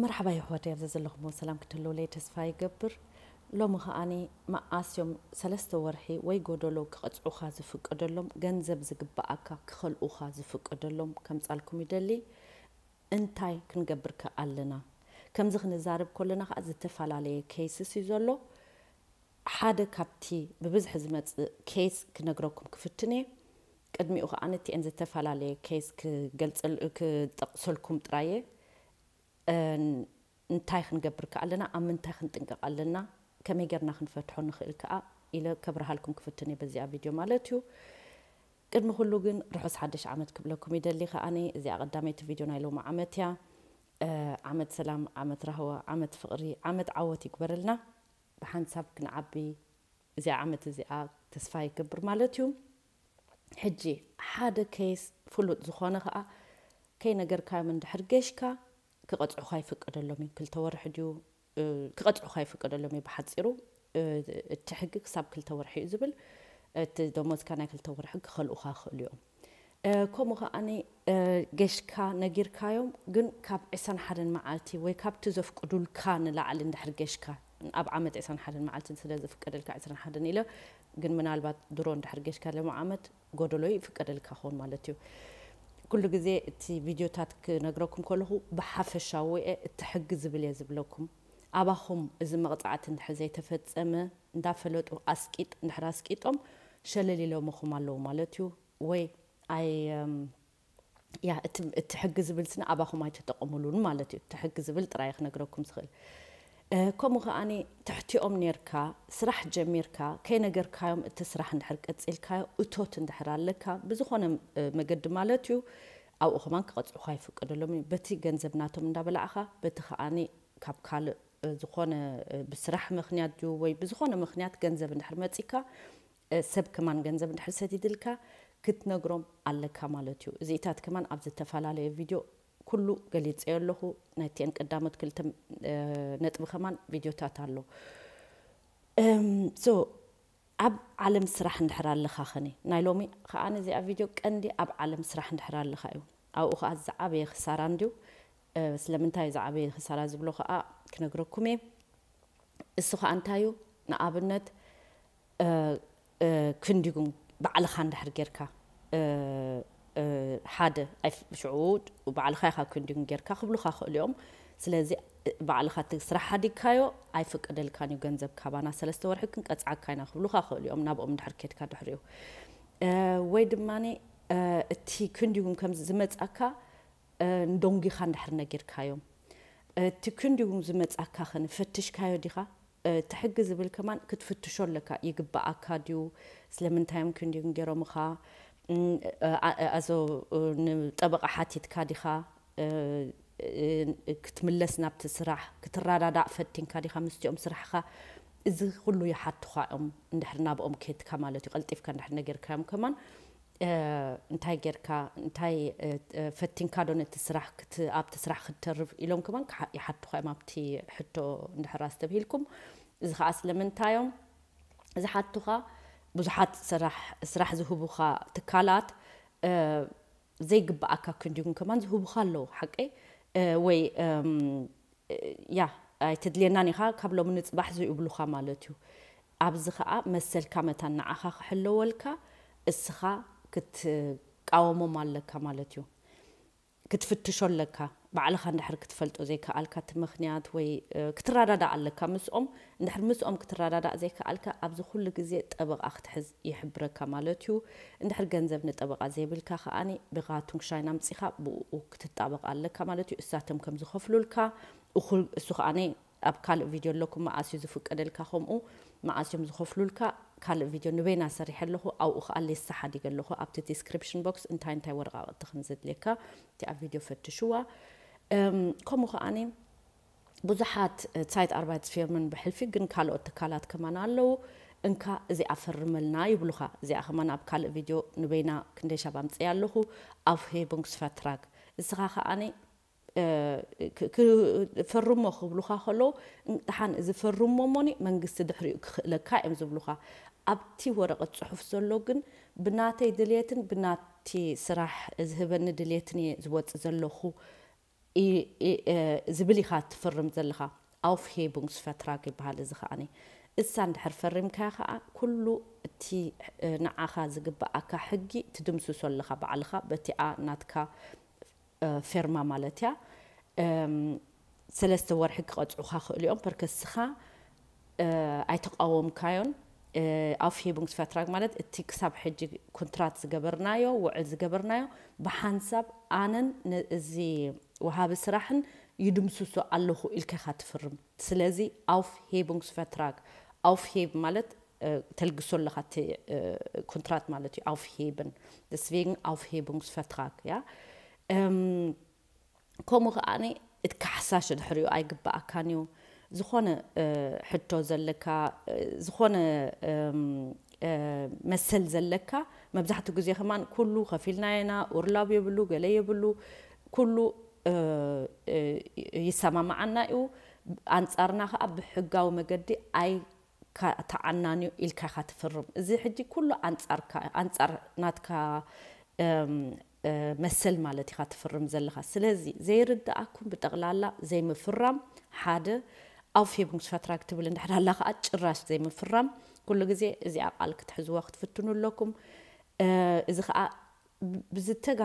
መርሓባ ይሕወተይ፣ ኣብዚ ዘለኹሞ ሰላም ክትህልውለይ ተስፋ ይገብር። ሎሚ ከኣኒ መኣስ እዮም ሰለስተ ወርሒ ወይ ጎደሎ ክቐጽዑኻ ዝፍቀደሎም፣ ገንዘብ ዝግብኣካ ክኸልኡኻ ዝፍቀደሎም ከምጻልኩም ይደሊ። እንታይ ክንገብርከ ኣለና? ከምዚ ክንዛረብ ከለና ከኣ ዝተፈላለየ ኬይስስ እዩ ዘሎ። ሓደ ካብቲ ብብዝሒ ዝመጽእ ኬይስ ክነግረኩም ክፍትን እየ። ቅድሚኡ ከኣ ነቲአን ዝተፈላለየ ኬይስ ክገልጸል-፣ ክጠቕሰልኩም ጥራየ። እን-፣ እንታይ ክንገብር ከኣ ኣለና፣ ኣብ ምንታይ ክንጥንቀቕ ኣለና፣ ከመይ ጌርና ክንፈትሖ ንኽእል ከኣ ኢለ ከብርሃልኩም ክፍትን እየ በዚኣ ቪድዮ ማለት እዩ። ቅድሚ ኩሉ ግን ርሑስ ሓድሽ ዓመት ክብለኩም ይደሊ። ከኣኒ እዚኣ ቀዳመይቲ ቪድዮ ናይ ሎሚ ዓመት እያ። እ፣ ዓመት ሰላም፣ ዓመት ራህዋ፣ ዓመት ፍቕሪ፣ ዓመት ዓወት ይግበረልና። ብሓንሳብ ክንዓቢ እዚኣ ዓመት እዚኣ ተስፋ ይገብር ማለት እዩ። ሕጂ ሓደ ኬይስ ፍሉጥ ዝኾነ ከኣ ከይነገርካዮም እንድሕር ገሽካ ክቐጽዑኻ ይፍቀደሎም እዩ። ክልተ ወርሒ ድዩ፣ እ፣ ክቐጽዑኻ ይፍቀደሎም እዩ። ብሓጺሩ፣ እ፣ እቲ ሕጊ ክሳብ ክልተ ወርሒ እዩ ዝብል። እቲ ደሞዝካ ናይ ክልተ ወርሒ ክኸልኡኻ ይኽእሉ እዮም። እ፣ ከምኡ ከኣኒ፣ እ፣ ገሽካ ነጊርካዮም፣ ግን ካብ ዕስራን ሓደን መዓልቲ ወይ ካብቲ ዘፍቅዱልካ ንላዕሊ እንድሕር ገሽካ፣ ኣብ ዓመት ዕስራን ሓደን መዓልቲ ስለ ዝፍቀደልካ ዕስራን ሓደን ኢለ፣ ግን ምናልባት ድሮ እንድሕር ገሽካ ሎሚ ዓመት ጎደሎ ይፍቀደልካ ክኸውን ማለት እዩ። ኩሉ ግዜ እቲ ቪድዮታት ክነግረኩም ከለኹ ብሓፈሻዊ እየ፣ እቲ ሕጊ ዝብል እየ ዝብለኩም። ኣባኹም እዚ መቕጻዕቲ እንድሕር ዘይተፈጸመ እንዳፈለጡ ኣስቂጥ-፣ እንድሕር ኣስቂጦም ሸለል ኢሎምኹም ኣለዉ ማለት እዩ። ወይ ኣይ-፣ እም፣ ያ፣ እቲ፣ እቲ ሕጊ ዝብል ስነ ኣባኹም ኣይትጠቐሙሉን ማለት እዩ። እቲ ሕጊ ዝብል ጥራይ ክነግረኩም ዝኽእል። እ፣ ከምኡ ከኣኒ ትሕቲኦም ኔርካ፣ ስራሕ ጀሚርካ፣ ከይነገርካዮም እቲ ስራሕ እንድሕር ቀጺልካዮ፣ እቶት እንድሕር ኣለካ፣ ብዝኾነ፣ እ፣ መገዲ ማለት እዩ፣ ኣብኡ ከማን ክቐጽዑኻ ይፍቀደሎም እዩ። በቲ ገንዘብ ናቶም እንዳበላዕኻ፣ በቲ ከኣኒ ካብ ካልእ፣ እ፣ ዝኾነ፣ እ፣ ብስራሕ ምኽንያት ድዩ ወይ ብዝኾነ ምኽንያት ገንዘብ እንድሕር መጺካ፣ እ፣ ሰብ ከማን ገንዘብ እንድሕር ሰዲድልካ ክትነግሮም ኣለካ ማለት እዩ። እዚኢታት ከማን ኣብ ዝተፈላለየ ቪድዮ ኩሉ ገሊጸዮ ኣለኹ። ናይቲአን ቀዳሞት ክልተ፣ እ፣ ነጥቢ ከማን ቪድዮታት ኣሎ። እም፣ so፣ ኣብ ዓለም ስራሕ እንድሕር ኣለኻ ኸኒ፣ ናይ ሎሚ ከኣ ነዚኣ ቪድዮ ቀንዲ ኣብ ዓለም ስራሕ እንድሕር ኣለኻ እዩ። ኣብኡ ከኣ ዝዓበየ ክሳራ እንድዩ። እ፣ ስለምንታይ ዝዓበየ ክሳራ ዝብሎ ከኣ ክነግረኩም እየ። እሱ ከኣ እንታይ እዩ? ንኣብነት፣ እ፣ እ፣ ክንዲጉም ባዕልኻ እንድሕር ጌርካ፣ እ፣ እ፣ ሓደ ኣይፍ-፣ ሽዑ ባዕልኻ ኢኻ ክንዲጉም ጌርካ ክብሉኻ ክእሉ እዮም። ስለዚ፣ እ፣ ባዕልኻ እቲ ስራሕ ሓዲግካዮ ኣይፍቀደልካን እዩ፣ ገንዘብ ካባና ሰለስተ ወርሒ ክንቀጽዓካ ኢና ክብሉኻ ክእሉ እዮም፣ ናብኦም እንድሕር ኬድካ ድሕሪኡ። እ፣ ወይ ድማኒ፣ እ፣ እቲ ክንዲጉም ከም ዝመጻካ፣ እ፣ ንደንጒኻ እንድሕር ነጊርካዮም፣ እቲ ክንዲጉም ዝመጻካ ኸ ንፈትሽካዮ ዲኻ? እ፣ እቲ ሕጊ ዝብል ከማን ክትፍትሾ ኣለካ። ይግብኣካ ድዩ? ስለምንታይ እዮም ክንዲጉም ገይሮምኻ? እም፣ እ፣ ኣ-፣ እ፣ ኣዞ፣ እ፣ ንጠበቓ ሓቲትካ ዲኻ? እ፣ እ፣ ክትምለስ ናብቲ ስራሕ ክትረዳዳእ ፈቲንካ ዲኻ ምስቲኦም ስራሕኻ? እዚ ኩሉ ይሓቱኻ እዮም፣ እንድሕር ናብኦም ኬድካ ማለት እዩ። ቀልጢፍካ እንድሕር ነጊርካዮም ከማን፣ እ፣ እንታይ ጌርካ፣ እንታይ፣ እ፣ እ፣ ፈቲንካ ዶ ነቲ ስራሕ ክት-፣ ኣብቲ ስራሕ ክትተርፍ ኢሎም ከማን ክሓ-፣ ይሓቱኻ እዮም ኣብቲ ሕቶ እንድሕር ኣስተብሂልኩም። እዚ ኸኣ ስለምንታይ እዮም ዝሓቱኻ? ብዙሓት ስራሕ፣ ስራሕ ዝህቡኻ ትካላት፣ እ፣ ዘይግብኣካ ክንዲጉም ከማን ዝህቡኻ ኣለዉ፣ ሓቀይ? እ፣ ወይ፣ እም፣ እ፣ ያ፣ ኣይተድልየናን ኢኻ፣ ካብ ሎሚ ንጽባሕ ዘይብሉኻ ማለት እዩ። ኣብዚ ኸኣ መሰልካ መታን ንዓኻ ክሕለወልካ፣ እስኻ ክትቃወሞም ኣለካ ማለት እዩ። ክትፍትሾ ኣለካ። ባዕልኻ እንድሕር ክትፈልጦ ዘይከኣልካ እቲ ምኽንያት ወይ፣ እ፣ ክትረዳዳእ ኣለካ ምስኦም። እንድሕር ምስኦም ክትረዳዳእ ዘይከኣልካ፣ ኣብዚ ኩሉ ግዜ ጠበቓ ክትሕዝ ይሕብረካ ማለት እዩ። እንድሕር ገንዘብ ንጠበቓ ዘይብልካ ከኣኒ፣ ብኻ ቱንግሻይን ኣምጺኻ ብኡ ክትጣበቕ ኣለካ ማለት እዩ። እሳቶም ከም ዝኸፍሉልካ፣ እኹል፣ እሱ ከኣኒ ኣብ ካልእ ቪድዮ ኣለኩም፣ መኣስ እዩ ዝፍቀደልካ፣ ከምኡ መኣስ እዮም ዝኸፍሉልካ፣ ካልእ ቪድዮ ንበይና ሰሪሐ ኣለኹ። ኣብኡ ከኣ ሌሳ ሓዲገ ኣለኹ። ኣብቲ ዲስክሪፕሽን ቦክስ እንታይ እንታይ ወረቓቕቲ ከም ዘድልየካ፣ እቲ ኣብ ቪድዮ ፈትሽዋ። እም፣ ከምኡ ከኣኒ ብዙሓት፣ እ፣ ዛይትኣርባይትስፊርመን ብሕልፊ ግን ካልኦት ትካላት ከማን ኣለዉ። እንካ እዚኣ ፈርመልና ይብሉኻ። እዚኣ ከማን ኣብ ካልእ ቪድዮ ንበይና ክንደይ ሻብ ኣምጽእያ ኣለኹ። ኣፍሄቡንግስፈትራግ። እስኻ ከኣኒ፣ እ፣ ክ-፣ ክ-፣ ፈርሞ ክብሉኻ ከለዉ፣ ደሓን እዚ ፈርሞ እሞኒ መንግስቲ ድሕሪኡ ክኽእለካ እዮም ዝብሉኻ። ኣብቲ ወረቐት ጽሑፍ ዘሎ ግን ብናተይ ድልየትን ብናቲ ስራሕ ዝህበኒ ድልየትን እየ ዝወጽእ ዘለኹ። ዝብል ኢኻ ትፍርም ዘለኻ። Aufhebungsvertrag ይበሃል እዚ ከዓኒ። እሳ እንድሕር ፈሪምካያ ከዓ ኩሉ እቲ ንዓኻ ዝግብኣካ ሕጊ ትድምስሶ ኣለኻ ባዕልኻ በቲኣ ናትካ ፌርማ ማለት እያ። ሰለስተ ወርሒ ክቐፅዑኻ ክእሉ እዮም ፐርከስኻ ኣይተቃወምካዮን። Aufhebungsvertrag ማለት እቲ ክሳብ ሕጂ ኩንትራት ዝገበርናዮ ውዕል ዝገበርናዮ ብሓንሳብ ኣነን እዚ ወሃቢ ስራሕን ይድምስሶ ኣለኹ ኢልካ ኢኻ ትፍርም። ስለዚ Aufhebungsvertrag፣ Aufheb ማለት ተልግሶ ኣለኻ እቲ ኩንትራት ማለት እዩ። Aufheben፣ deswegen Aufhebungsvertrag። ያ ከምኡ ከዓኒ እቲ ካሕሳ ሽድሕሪኡ ኣይግብኣካን እዩ። ዝኾነ ሕቶ ዘለካ፣ ዝኾነ መሰል ዘለካ፣ መብዛሕትኡ ግዜ ከማን ኩሉ ከፊልና ኢና፣ ኡርላብ የብሉ፣ ገለ የብሉ፣ ኩሉ ይሰማማዓና እዩ። ኣንጻርና ከዓ ብሕጋዊ መገዲ ኣይተዓናን እዩ ኢልካ ኢኻ ትፍርም። እዚ ሕጂ ኩሉ ኣንጻርካ፣ ኣንጻር ናትካ መሰል ማለት ኢኻ ትፍርም ዘለኻ። ስለዚ ዘይርድኣኩም ብጠቕላላ ዘይምፍራም ሓደ። Aufhebungsvertrag ትብል እንድሕር ኣላ ከዓ ጭራሽ ዘይምፍራም። ኩሉ ግዜ እዚኣ ቃል ክትሕዝዋ ክትፍትኑ ኣለኩም። እዚ ከዓ ብዝተጋ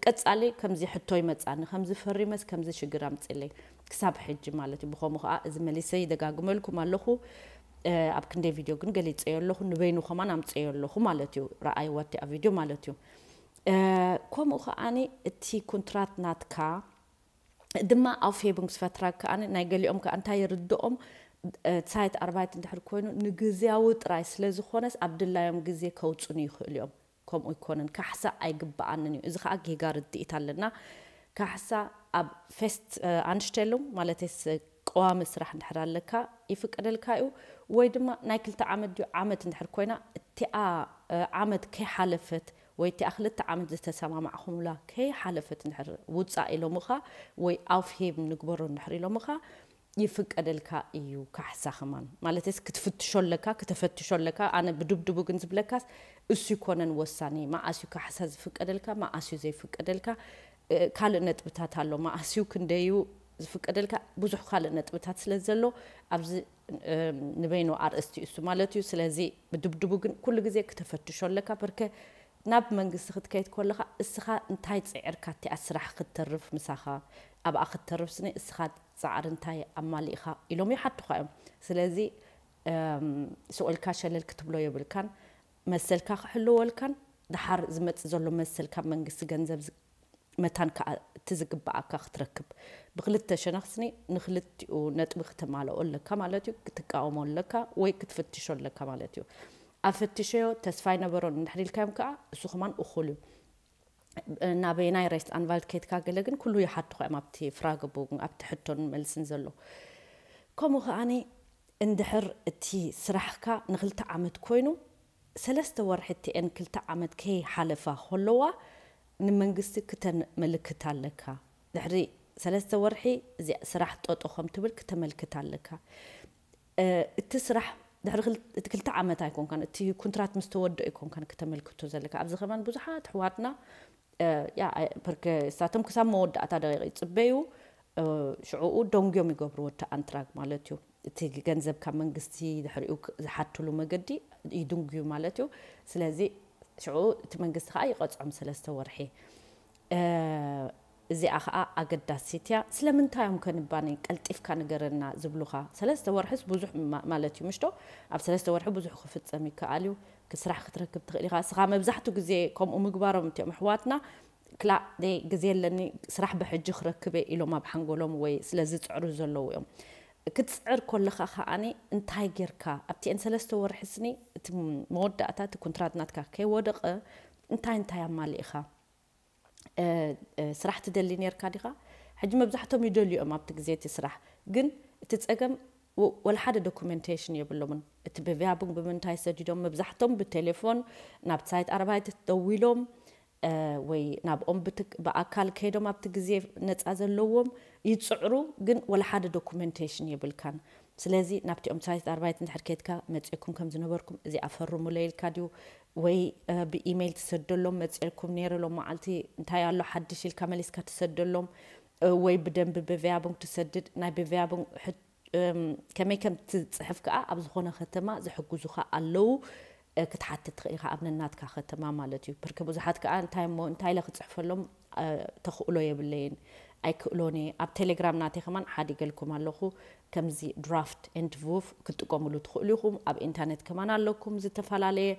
ቀጻሊ ከምዚ ሕቶ ይመጻኒ፣ ከምዚ ፈሪመስ ከምዚ ሽግር ኣምፅለይ ክሳብ ሕጂ ማለት እዩ። ብኸምኡ ከዓ እዚ መሊሰ ይደጋግመልኩም ኣለኹ። ኣብ ክንደይ ቪድዮ ግን ገሊፀዮ ኣለኹ፣ ንበይኑ ከማን ኣምፅዮ ኣለኹ ማለት እዩ። ረኣይዋ እቲኣ ቪድዮ ማለት እዩ። ከምኡ ከዓኒ እቲ ኩንትራት ናትካ ድማ Aufhebungsvertrag ከዓኒ ናይ ገሊኦም ከዓ እንታይ ይርድኦም፣ Zeitarbeit እንድሕር ኮይኑ ንግዝያዊ ጥራይ ስለ ዝኾነስ ኣብ ድላዮም ግዜ ከውፅኑ ይኽእሉ እዮም። ከምኡ ኣይኮነን፣ ካሕሳ ኣይግብኣንን እዩ። እዚ ከዓ ጌጋ ርድኢት ኣለና። ካሕሳ ኣብ Festanstellung ማለትስ ቀዋሚ ስራሕ እንድሕር ኣለካ ይፍቀደልካ እዩ። ወይ ድማ ናይ ክልተ ዓመት ድዩ ዓመት እንድሕር ኮይና እቲኣ ዓመት ከይሓለፈት ወይ እቲኣ ክልተ ዓመት ዝተሰማማዕኹምላ ከይሓለፈት እንድሕር ውፃእ ኢሎምኻ ወይ Aufheben ንግበሮ እንድሕር ኢሎምኻ ይፍቀደልካ እዩ ካሕሳ ከማን። ማለትስ ክትፍትሾ ኣለካ፣ ክተፈትሾ ኣለካ። ኣነ ብድብድቡ ግን ዝብለካስ እሱ ይኮነን ወሳኒ። መዓስ እዩ ካሕሳ ዝፍቀደልካ፣ መዓስ እዩ ዘይፍቀደልካ? ካልእ ነጥብታት ኣሎ። መዓስ እዩ፣ ክንደይ እዩ ዝፍቀደልካ? ብዙሕ ካልእ ነጥብታት ስለ ዘሎ ኣብዚ ንበይኑ ኣርእስቲ እሱ ማለት እዩ። ስለዚ ብድብድቡ ግን ኩሉ ግዜ ክተፈትሾ ኣለካ። በርከ ናብ መንግስቲ ክትከይድ ከለኻ እስኻ እንታይ ፅዕርካ እቲኣ ስራሕ ክትተርፍ ምሳኻ ኣብኣ ክትተርፍ ስኒ እስኻ ፃዕሪ እንታይ ኣማሊእኻ ኢሎም ይሓቱኻ እዮም። ስለዚ ስቕ ኢልካ ሸለል ክትብሎ የብልካን። መሰልካ ክሕልወልካን ድሓር ዝመፅእ ዘሎ መሰል ካብ መንግስቲ ገንዘብ መታን ከዓ እቲ ዝግብኣካ ክትረክብ ብክልተ ሸነኽ ስኒ ንክልቲኡ ነጥቢ ክተማልኦ ኣለካ ማለት እዩ። ክትቃወሞ ኣለካ ወይ ክትፍትሾ ኣለካ ማለት እዩ። ኣፈትሸዮ ተስፋ ኣይነበሮን እንድሕር ኢልካዮም ከዓ እሱ ከማን እኹል እዩ። ናበይናይ Rechtsanwalt ከይድካ ገለ ግን ኩሉ ይሓቱኻ እዮም ኣብቲ ፍራገቡን ኣብቲ ሕቶን መልስን ዘሎ። ከምኡ ከዓኒ እንድሕር እቲ ስራሕካ ንክልተ ዓመት ኮይኑ ሰለስተ ወርሒ እቲኤን ክልተ ዓመት ከይሓለፋ ከለዋ ንመንግስቲ ክተመልክት ኣለካ። ድሕሪ ሰለስተ ወርሒ እዚ ስራሕ ጠጦ ከም ትብል ክተመልክት ኣለካ። እቲ ስራሕ ድሕሪ እቲ ክልተ ዓመት ኣይኮንካን፣ እቲ ኩንትራት ምስ ተወደኦ ኣይኮንካን ክተመልክቶ ዘለካ። ኣብዚ ከማን ብዙሓት ኣሕዋትና ያ ፐርከ እሳቶም ክሳብ መወዳእታ ደቂቕ ይፅበዩ። ሽዕኡ ደንጉዮም ይገብርዎ እቲ ኣንትራግ ማለት እዩ። እቲ ገንዘብ ካብ መንግስቲ ድሕሪኡ ዝሓትሉ መገዲ ይድንጉዩ ማለት እዩ። ስለዚ ሽዑ እቲ መንግስቲ ከዓ ይቐፅዖም ሰለስተ ወርሒ። እዚኣ ከዓ ኣገዳሲት እያ። ስለምንታይ እዮም ከንባኒ ቀልጢፍካ ንገረና ዝብሉኻ? ሰለስተ ወርሕስ ብዙሕ ማለት እዩ ምሽቶ? ኣብ ሰለስተ ወርሒ ብዙሕ ክፍፀም ይከኣል እዩ። ክስራሕ ክትረክብ ትኽእል ኢኻ። እስኻ መብዛሕትኡ ግዜ ከምኡ ምግባሮም እቲኦም ኣሕዋትና ክላእ ደይ ግዜ ኣለኒ ስራሕ ብሕጂ ክረክበ ኢሎም ኣብ ሓንጎሎም ወይ ስለ ዝፅዕሩ ዘለዉ እዮም። ክትፅዕር ከለኻ ከዓኒ እንታይ ጌርካ ኣብቲአን ሰለስተ ወርሒ ስኒ እቲ መወዳእታ እቲ ኩንትራት ናትካ ከይወደቐ እንታይ እንታይ ኣማሊእኻ? ስራሕ ትደሊ ኔርካ ዲኻ? ሕጂ መብዛሕቶም ይደልዩ እዮም ኣብቲ ግዜ እቲ ስራሕ። ግን እቲ ጸገም ወ-፣ ወላ ሓደ ዶኩሜንቴሽን የብሎምን። እቲ ብቪያቡን ብምንታይ ሰዲዶም፣ መብዛሕቶም ብቴሌፎን ናብ ሳይት ኣርባይት ደዊሎም፣ እ፣ ወይ ናብኦም ብትክ-፣ ብኣካል ከይዶም ኣብቲ ግዜ ነጻ ዘለዎም ይጽዕሩ፣ ግን ወላ ሓደ ዶኩሜንቴሽን የብልካን። ስለዚ ናብቲኦም ሳይት ኣርባይት እንድሕር ከይድካ መጺእኩም ከም ዝነበርኩም እዚኣ ፈርሙለይ ኢልካ ድዩ? ወይ፣ እ፣ ብኢሜይል ትሰደሎም መጺእኩም ነይረ ሎም መዓልቲ እንታይ ኣሎ ሓድሽ ኢልካ መሊስካ ትሰደሎም። ወይ ብደንቢ ብቪያቡንግ ትሰድድ ናይ ብቪያቡንግ ከመይ ከም ትፅሕፍ ከዓ ኣብ ዝኾነ ከተማ ዝሕግዙኻ ኣለዉ ክትሓትት ትኽእል ኢኻ ኣብ ነናትካ ከተማ ማለት እዩ። ብርክ ብዙሓት ከዓ እንታይ እሞ እንታይ ኢለ ክፅሕፈሎም ተኽእሎ የብለይን ኣይክእሎን እየ። ኣብ ቴሌግራም ናተይ ከማን ሓዲገልኩም ኣለኹ። ከምዚ ድራፍት ኤንድ ቡፍ ክትጥቀምሉ ትኽእሉ ኢኹም። ኣብ ኢንተርኔት ከማን ኣለኩም ዝተፈላለየ።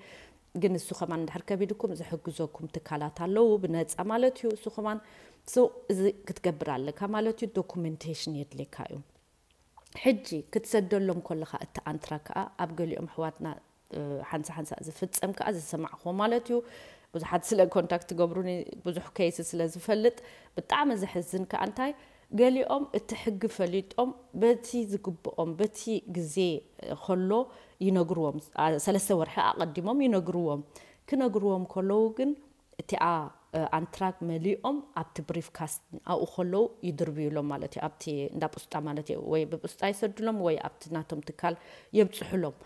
ግን እሱ ከማን እንድሕር ከቢድኩም ዝሕግዘኩም ትካላት ኣለዉ ብነፃ ማለት እዩ። እሱ ከማን እዚ ክትገብር ኣለካ ማለት እዩ። ዶኩሜንቴሽን የድልየካ እዩ። ሕጂ ክትሰደሎም ከለኻ እቲ ኣንትራ ከዓ ኣብ ገሊኦም ኣሕዋትና ሓንሳ ሓንሳ ዝፍፀም ከዓ ዝሰማዕኹዎ ማለት እዩ። ብዙሓት ስለ ኮንታክት ትገብሩኒ ብዙሕ ኬይስ ስለ ዝፈልጥ ብጣዕሚ ዘሕዝን ከዓ እንታይ ገሊኦም እቲ ሕጊ ፈሊጦም በቲ ዝግብኦም በቲ ግዜ ከሎ ይነግርዎም። ሰለስተ ወርሒ ኣቐዲሞም ይነግርዎም። ክነግርዎም ከለዉ ግን እቲኣ ኣንትራግ መሊኦም ኣብቲ ብሪፍ ካስ ኣብኡ ከለዉ ይድርብዩሎም ማለት እዩ። ኣብቲ እንዳ ቁስጣ ማለት እዩ። ወይ ብቁስጣ ይሰድሎም ወይ ኣብቲ ናቶም ትካል የብፅሕሎም።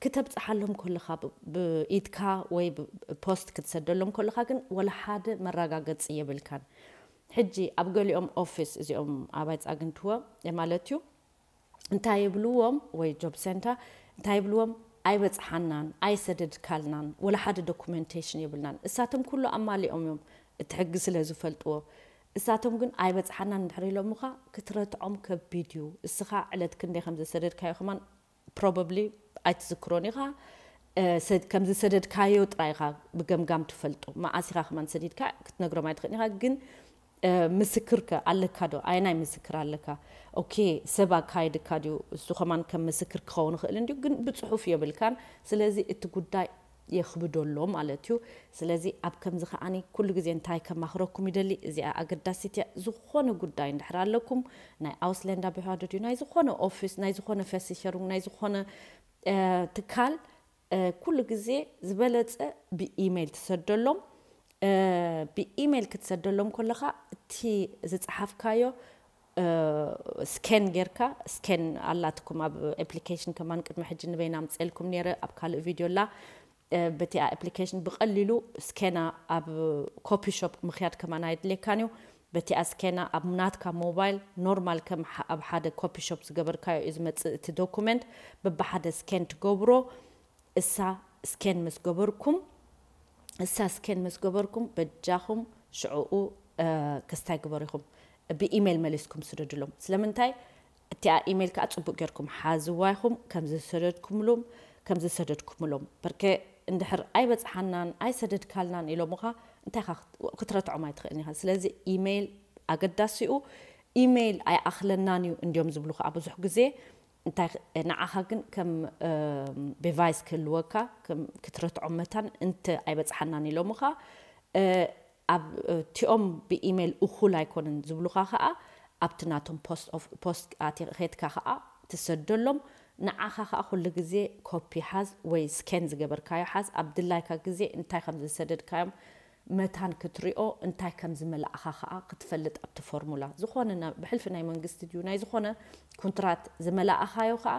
ክተብፅሓሎም ከለኻ ብኢድካ ወይ ፖስት ክትሰደሎም ከለኻ ግን ወላ ሓደ መረጋገፂ የብልካን። ሕጂ ኣብ ገሊኦም ኦፊስ እዚኦም ኣባይ ፃግንትዎ ማለት እዩ እንታይ ይብልዎም ወይ ጆብ ሴንተር እንታይ ይብልዎም ኣይበፅሓናን ኣይሰደድካልናን ወላ ሓደ ዶኩሜንቴሽን የብልናን። እሳቶም ኩሉ ኣማሊኦም እዮም እቲ ሕጊ ስለ ዝፈልጥዎ። እሳቶም ግን ኣይበፅሓናን እንድሕር ኢሎምኻ ክትረትዖም ከቢድ እዩ። እስኻ ዕለት ክንደይ ከም ዘሰደድካዮ ከማን ፕሮባብሊ ኣይትዝክሮን ኢኻ። ከም ዝሰደድካዮ ጥራይ ኢኻ ብገምጋም ትፈልጦ። መዓስ ኢኻ ከማን ሰዲድካ ክትነግሮም ኣይትኽእል ኢኻ። ግን ምስክር ከ ኣለካ ዶ? ኣየናይ ምስክር ኣለካ? ኦኬ ሰብ ኣካይድካ ድዩ? እሱ ከማን ከም ምስክር ክኸውን ይኽእል እንድዩ፣ ግን ብፅሑፍ የብልካን። ስለዚ እቲ ጉዳይ የኽብዶ ኣሎ ማለት እዩ። ስለዚ ኣብ ከምዚ ከዓኒ ኩሉ ግዜ እንታይ ከማኽረኩም ይደሊ፣ እዚኣ ኣገዳሲት እያ። ዝኾነ ጉዳይ እንድሕር ኣለኩም ናይ ኣውስለንዳ ብሃዶ ድዩ ናይ ዝኾነ ኦፊስ ናይ ዝኾነ ፈሲሸሩም ናይ ዝኾነ ትካል ኩሉ ግዜ ዝበለፀ ብኢሜይል ትሰደሎም። ብኢሜይል ክትሰደሎም ከለኻ እቲ ዝፀሓፍካዮ ስኬን ጌርካ ስኬን ኣላትኩም ኣብ ኣፕሊኬሽን ከማን ቅድሚ ሕጂ ንበይና ኣምፅኤልኩም ነይረ ኣብ ካልእ ቪድዮ ኣላ። በቲኣ ኣፕሊኬሽን ብቐሊሉ ስኬና ኣብ ኮፒ ሾፕ ምኽያድ ከማን ኣየድልየካን እዩ። በቲኣ ስኬና ኣብ ናትካ ሞባይል ኖርማል ከም ኣብ ሓደ ኮፒ ሾፕ ዝገበርካዮ እዩ ዝመፅእ እቲ ዶኩመንት። በብሓደ ስኬን ትገብሮ። እሳ ስኬን ምስ ገበርኩም እሳ ስኬን ምስ ገበርኩም በጃኹም ሽዕኡ ክስታይ ግበሩ ኢኹም ብኢሜይል መሊስኩም ስደድሎም። ስለምንታይ እቲኣ ኢሜይል ከዓ ፅቡቅ ጌርኩም ሓዝዋ ኢኹም ከም ዝሰደድኩምሎም ከም ዝሰደድኩምሎም በርከ እንድሕር ኣይበፅሓናን ኣይሰደድካልናን ኢሎምኻ እንታይ ክትረትዖም ኣይትኽእልን ኢኻ። ስለዚ ኢሜይል ኣገዳሲኡ ኢሜይል ኣይኣኽለናን እዩ እንዲዮም ዝብሉ ከዓ ብዙሕ ግዜ እንታይ ንዓኻ ግን ከም ቢቫይስ ክህልወካ ክትረትዖም መታን እንተ ኣይበፅሓናን ኢሎምኻ ኣብ እቲኦም ብኢሜይል እኹል ኣይኮነን ዝብሉኻ ከዓ ኣብቲ ናቶም ፖስት ኣቲ ኸትካ ከዓ ትሰደሎም። ንዓኻ ከዓ ኩሉ ግዜ ኮፒ ሓዝ ወይ ስኬን ዝገበርካዮ ሓዝ ኣብ ድላይካ ግዜ እንታይ ከም ዝሰደድካዮም መታን ክትሪኦ እንታይ ከም ዝመላእኻ ከዓ ክትፈልጥ ኣብቲ ፎርሙላ ዝኾነ ብሕልፊ ናይ መንግስቲ ድዩ ናይ ዝኾነ ኩንትራት ዝመላእኻዮ ከዓ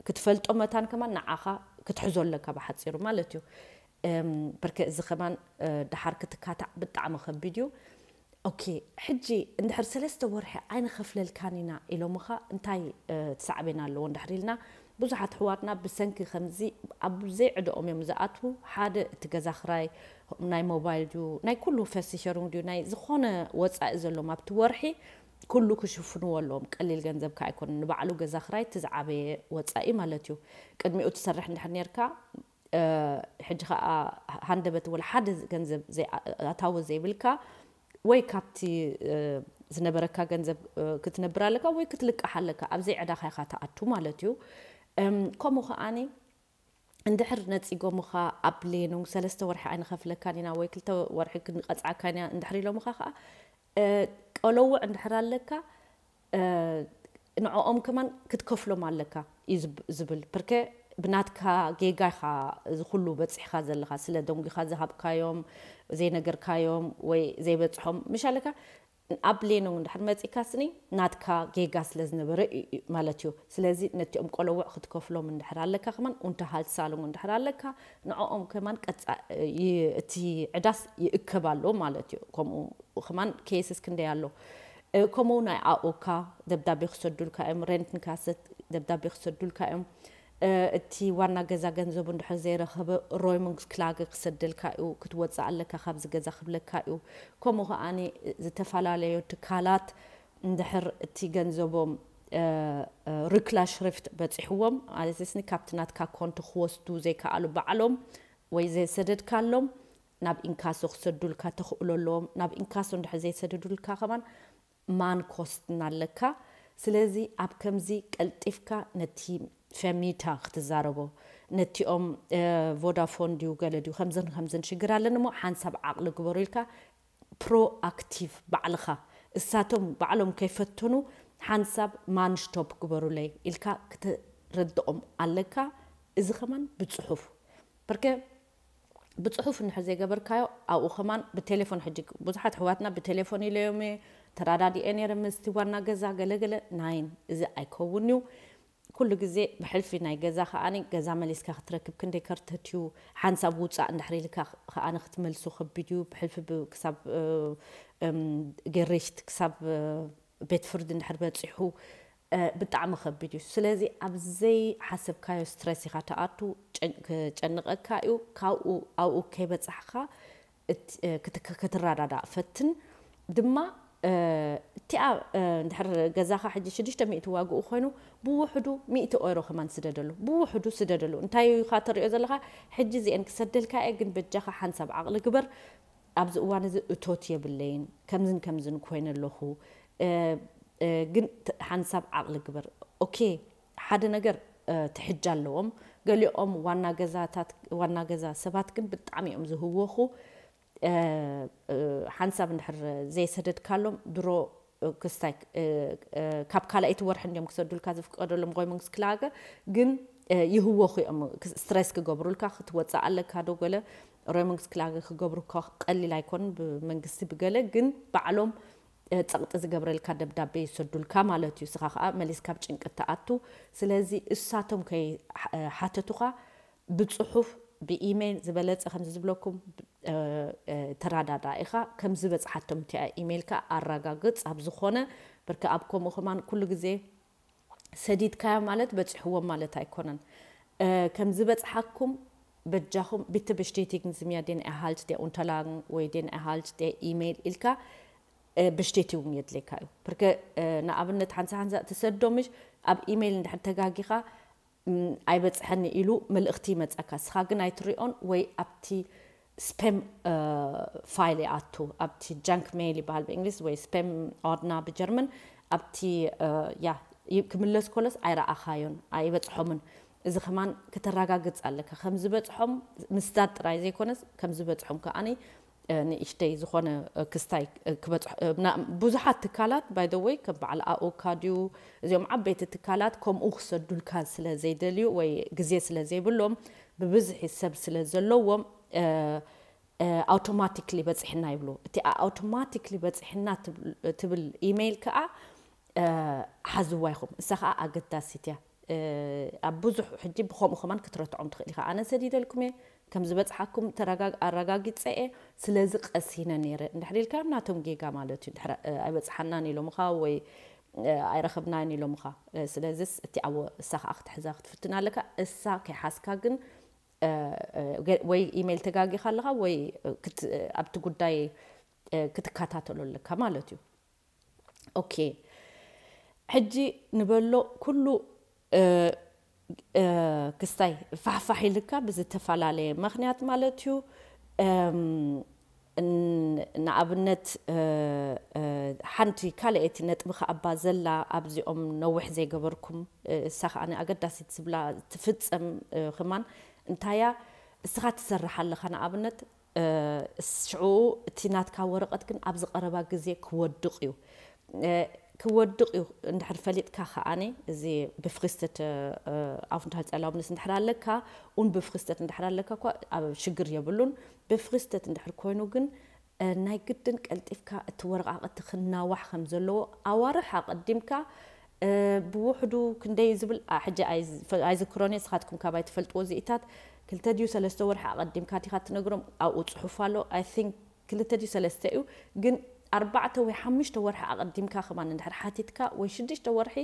ክትፈልጦ መታን ከማን ንዓኻ ክትሕዞ ኣለካ ብሓፂሩ ማለት እዩ። ብርክ እዚ ከማን ድሓር ክትካታዕ ብጣዕሚ ከቢድ እዩ። ኦኬ ሕጂ እንድሕር ሰለስተ ወርሒ ኣይንኸፍለልካን ኢና ኢሎምኻ እንታይ ትሳዕቤን ኣለዎ እንድሕር ኢልና ብዙሓት ኣሕዋትና ብሰንኪ ከምዚ ኣብ ዘይዕደኦም እዮም ዝኣትዉ። ሓደ እቲ ገዛ ክራይ ናይ ሞባይል ድዩ ናይ ኩሉ ፈሲሸሩም ድዩ ናይ ዝኾነ ወፃኢ ዘሎም ኣብቲ ወርሒ ኩሉ ክሽፍንዎ ኣለዎም። ቀሊል ገንዘብ ከ ኣይኮነን ንባዕሉ ገዛ ክራይ እቲ ዝዓበየ ወፃኢ ማለት እዩ። ቅድሚኡ ትሰርሕ እንድሕር ነርካ ሕጂ ከዓ ሃንደበት ወላ ሓደ ገንዘብ ኣታዊ ዘይብልካ ወይ ካብቲ ዝነበረካ ገንዘብ ክትነብር ኣለካ ወይ ክትልቃሕ ኣለካ። ኣብ ዘይዕዳኻ ኢኻ ትኣቱ ማለት እዩ። ከምኡ ከዓኒ እንድሕር ነፂጎምኻ ኣብ ሌኑንግ ሰለስተ ወርሒ ኣይንኸፍለካን ኢና ወይ ክልተ ወርሒ ክንቐፅዓካ ኢና እንድሕር ኢሎምኻ ከዓ ቀለውዕ እንድሕር ኣለካ ንዕኦም ከማን ክትከፍሎም ኣለካ እዩ ዝብል። ብርከ ብናትካ ጌጋ ኢኻ እዚ ኩሉ በፂሕካ ዘለኻ ስለ ደንጉኻ ዝሃብካዮም ዘይነገርካዮም ወይ ዘይበፅሖም ምሽ ኣለካ ኣብ ሌኖ እንድሕር መፂካ ስኒ ናትካ ጌጋ ስለ ዝነበረ ማለት እዩ። ስለዚ ነቲኦም ቆለውዕ ክትከፍሎም እንድሕር ኣለካ ከማን ኡንተ ሃልሳሉን እንድሕር ኣለካ ንዕኦም ከማን ቀፃ እቲ ዕዳስ ይእከብ ኣሎ ማለት እዩ። ከምኡ ከማን ኬስስ ክንደይ ኣሎ። ከምኡ ናይ ኣኦካ ደብዳቤ ክሰዱልካ እዮም፣ ሬንትን ካሰት ደብዳቤ ክሰዱልካ እዮም። እቲ ዋና ገዛ ገንዘቡ እንድሕር ዘይረኸበ ሮይሙንግስ ክላገ ክሰደልካ እዩ፣ ክትወፅእ ኣለካ ካብዚ ገዛ ክብለካ እዩ። ከምኡ ከዓኒ ዝተፈላለዩ ትካላት እንድሕር እቲ ገንዘቦም ርክላሽሪፍት በፂሕዎም ማለት ስኒ ካብቲ ናትካ ኮንቶ ክወስዱ ዘይከኣሉ ባዕሎም ወይ ዘይሰደድካሎም ናብ ኢንካሶ ክሰዱልካ ተኽእሎ ኣለዎም። ናብ ኢንካሶ እንድሕር ዘይሰደዱልካ ከማን ማን ኮስትና ኣለካ። ስለዚ ኣብ ከምዚ ቀልጢፍካ ነቲ ፈሚታ ክትዛረቦ ነቲኦም ቮዳፎን ድዩ ገለ ድዩ ከምዝን ከምዝን ሽግር ኣለኒ እሞ ሓንሳብ ዓቕሊ ግበሩ ኢልካ ፕሮኣክቲቭ ባዕልኻ እሳቶም ባዕሎም ከይፈተኑ ሓንሳብ ማንሽቶፕ ግበሩለይ ኢልካ ክትረድኦም ኣለካ። እዚ ከማን ብፅሑፍ በርከ ብፅሑፍ እንድሕር ዘይገበርካዮ ኣብኡ ከማን ብቴሌፎን ሕጂ ብዙሓት ኣሕዋትና ብቴሌፎን ኢለዮም እየ ተራዳዲኤ ነይረ ምስቲ ዋና ገዛ ገለገለ ናይን እዚ ኣይከውን እዩ። ኩሉ ግዜ ብሕልፊ ናይ ገዛ ከዓኒ ገዛ መሊስካ ክትረክብ ክንደይ ከርተት እዩ። ሓንሳብ ውፃእ እንድሕር ኢልካ ከዓኒ ክትመልሶ ከቢድ እዩ። ብሕልፊ ክሳብ ገሬሽት ክሳብ ቤት ፍርዲ እንድሕር በፂሑ ብጣዕሚ ከቢድ እዩ። ስለዚ ኣብ ዘይሓሰብካዮ ስትረስ ኢኻ ተኣቱ፣ ክጨንቀካ እዩ። ካብኡ ኣብኡ ከይበፃሕካ ክትረዳዳእ ፈትን ድማ እቲኣ እንድሕር ገዛኻ ሕጂ ሽዱሽተ ሚእቲ ዋግኡ ኮይኑ ብውሕዱ ሚእቲ ኦይሮ ከማን ስደደሉ ብውሕዱ ስደደሉ እንታይ ኢኻ ተሪኦ ዘለኻ? ሕጂ እዚአን ክሰደልካ እየ ግን በጃኻ ሓንሳብ ዓቕሊ ግበር። ኣብዚ እዋን እዚ እቶት የብለይን ከምዝን ከምዝን ኮይነ ኣለኹ። ግን ሓንሳብ ዓቕሊ ግበር። ኦኬ ሓደ ነገር ትሕጃ ኣለዎም። ገሊኦም ዋና ገዛታት ዋና ገዛ ሰባት ግን ብጣዕሚ እዮም ዝህወኹ። ሓንሳብ እንድሕር ዘይሰደድካሎም ድሮ ክስታይ ካብ ካልኣይቲ ወርሒ እንዲዮም ክሰዱልካ ዝፍቀደሎም ሮይሙንግስ ክላገ ግን ይህወኹ እዮም። ስትሬስ ክገብሩልካ ክትወፅእ ኣለካ ዶ ገለ ሮይሙንግስ ክላገ ክገብሩካ ቀሊል ኣይኮን ብመንግስቲ ብገለ ግን ባዕሎም ፀቕጢ ዝገብረልካ ደብዳቤ ይሰዱልካ ማለት እዩ። እስኻ ከዓ መሊስካ ኣብ ጭንቂ ትኣቱ። ስለዚ እሳቶም ከይሓተቱኻ ብፅሑፍ ብኢሜይል ዝበለፀ ከምዚ ዝብለኩም ተራዳዳ ኢኻ። ከም ዝበፅሓቶም እቲኣ ኢሜይልካ ኣረጋግፅ። ኣብ ዝኾነ ብርክ ኣብ ከምኡ ከማን ኩሉ ግዜ ሰዲድካዮ ማለት በፂሕዎም ማለት ኣይኮነን። ከም ዝበፅሓኩም በጃኹም bitte bestätigen Sie mir den Erhalt der Unterlagen ወይ den Erhalt der E-Mail ኢልካ ብሽቴቲ እውን የድልየካ እዩ። ብርከ ንኣብነት ሓንሳ ሓንሳ ትሰዶ ምሽ ኣብ ኢሜይል እንድሕር ተጋጊኻ ኣይበፅሐኒ ኢሉ መልእኽቲ ይመፀካ። እስኻ ግን ኣይትሪኦን ወይ ኣብቲ ስፔም ፋይል ይኣቱ ኣብቲ ጃንክ ሜይል ይበሃል ብእንግሊዝ ወይ ስፔም ኦድና ብጀርመን ኣብቲ ያ ክምለስ ኮለስ ኣይረኣኻዮን ኣይበፅሖምን። እዚ ከማን ክተረጋግፅ ኣለካ ከም ዝበፅሖም ምስዳድ ጥራይ ዘይኮነስ ከም ዝበፅሖም ከዓኒ ንእሽተይ ዝኾነ ክስታይ ክበፅሖ ብዙሓት ትካላት by the way ከም በዓል ኣኦካ ድዩ እዚኦም ዓበይቲ ትካላት ከምኡ ክሰዱልካ ስለ ዘይደልዩ ወይ ግዜ ስለ ዘይብሎም ብብዝሒ ሰብ ስለ ዘለዎም ኣውቶማቲክሊ በፂሕና ይብሉ። እቲ ኣውቶማቲክሊ በፂሕና ትብል ኢሜይል ከዓ ሓዝዋ ይኹም እሳ ከዓ ኣገዳሲት እያ። ኣብ ብዙሕ ሕጂ ብከምኡ ከማን ክትረትዖም ትኽእል ኢኻ። ኣነ ሰዲደልኩም እየ ከም ዝበፅሓኩም ኣረጋጊፀ እየ ስለዚ ቀሲነ ነይረ እንድሕር ኢልካ ናቶም ጌጋ ማለት እዩ። ኣይበፅሓናን ኢሎምኻ ወይ ኣይረኸብናን ኢሎምኻ። ስለዚስ እቲ ኣብ እሳ ከዓ ክትሕዛ ክትፍትን ኣለካ። እሳ ከይሓዝካ ግን ወይ ኢሜይል ተጋጊኻ ኣለኻ ወይ ኣብቲ ጉዳይ ክትከታተሎ ኣለካ ማለት እዩ። ኦኬ ሕጂ ንበሎ ኩሉ ክስታይ ፋሕፋሕ ኢልካ ብዝተፈላለየ ምክንያት ማለት እዩ። ንኣብነት ሓንቲ ካልአይቲ ነጥቢ ከኣባ ዘላ ኣብዚኦም ነዊሕ ዘይገበርኩም እሳ ከዓ ኣገዳሲት ዝብላ ትፍፀም ክማን እንታያ እስኻ ትሰርሕ ኣለኻ ንኣብነት ሽዑ እቲ ናትካ ወረቐት ግን ኣብዚ ቀረባ ግዜ ክወድቕ እዩ። ክወድቕ እዩ እንድሕር ፈሊጥካ ከዓኒ እዚ ብፍሪስተት ኣፍንታ ጸላውንስ እንድሕር ኣለካ ኡን ብፍሪስተት እንድሕር ኣለካ እኳ ኣብ ሽግር የብሉን። ብፍሪስተት እንድሕር ኮይኑ ግን ናይ ግድን ቀልጢፍካ እቲ ወረቓቕቲ ክናዋሕ ከም ዘለዎ ኣዋርሕ ኣቐዲምካ ብውሕዱ ክንደይ ዝብል ሕጂ ኣይዝክሮን እየ። ንስኻትኩም ካባይ ትፈልጥዎ እዚኢታት ክልተ ድዩ ሰለስተ ወርሒ ኣቐዲምካ ዲኻ ትነግሮም? ኣብኡ ፅሑፍ ኣሎ። I think ክልተ ድዩ ሰለስተ እዩ፣ ግን ኣርባዕተ ወይ ሓሙሽተ ወርሒ ኣቐዲምካ ከማን እንድሕር ሓቲትካ ወይ ሽዱሽተ ወርሒ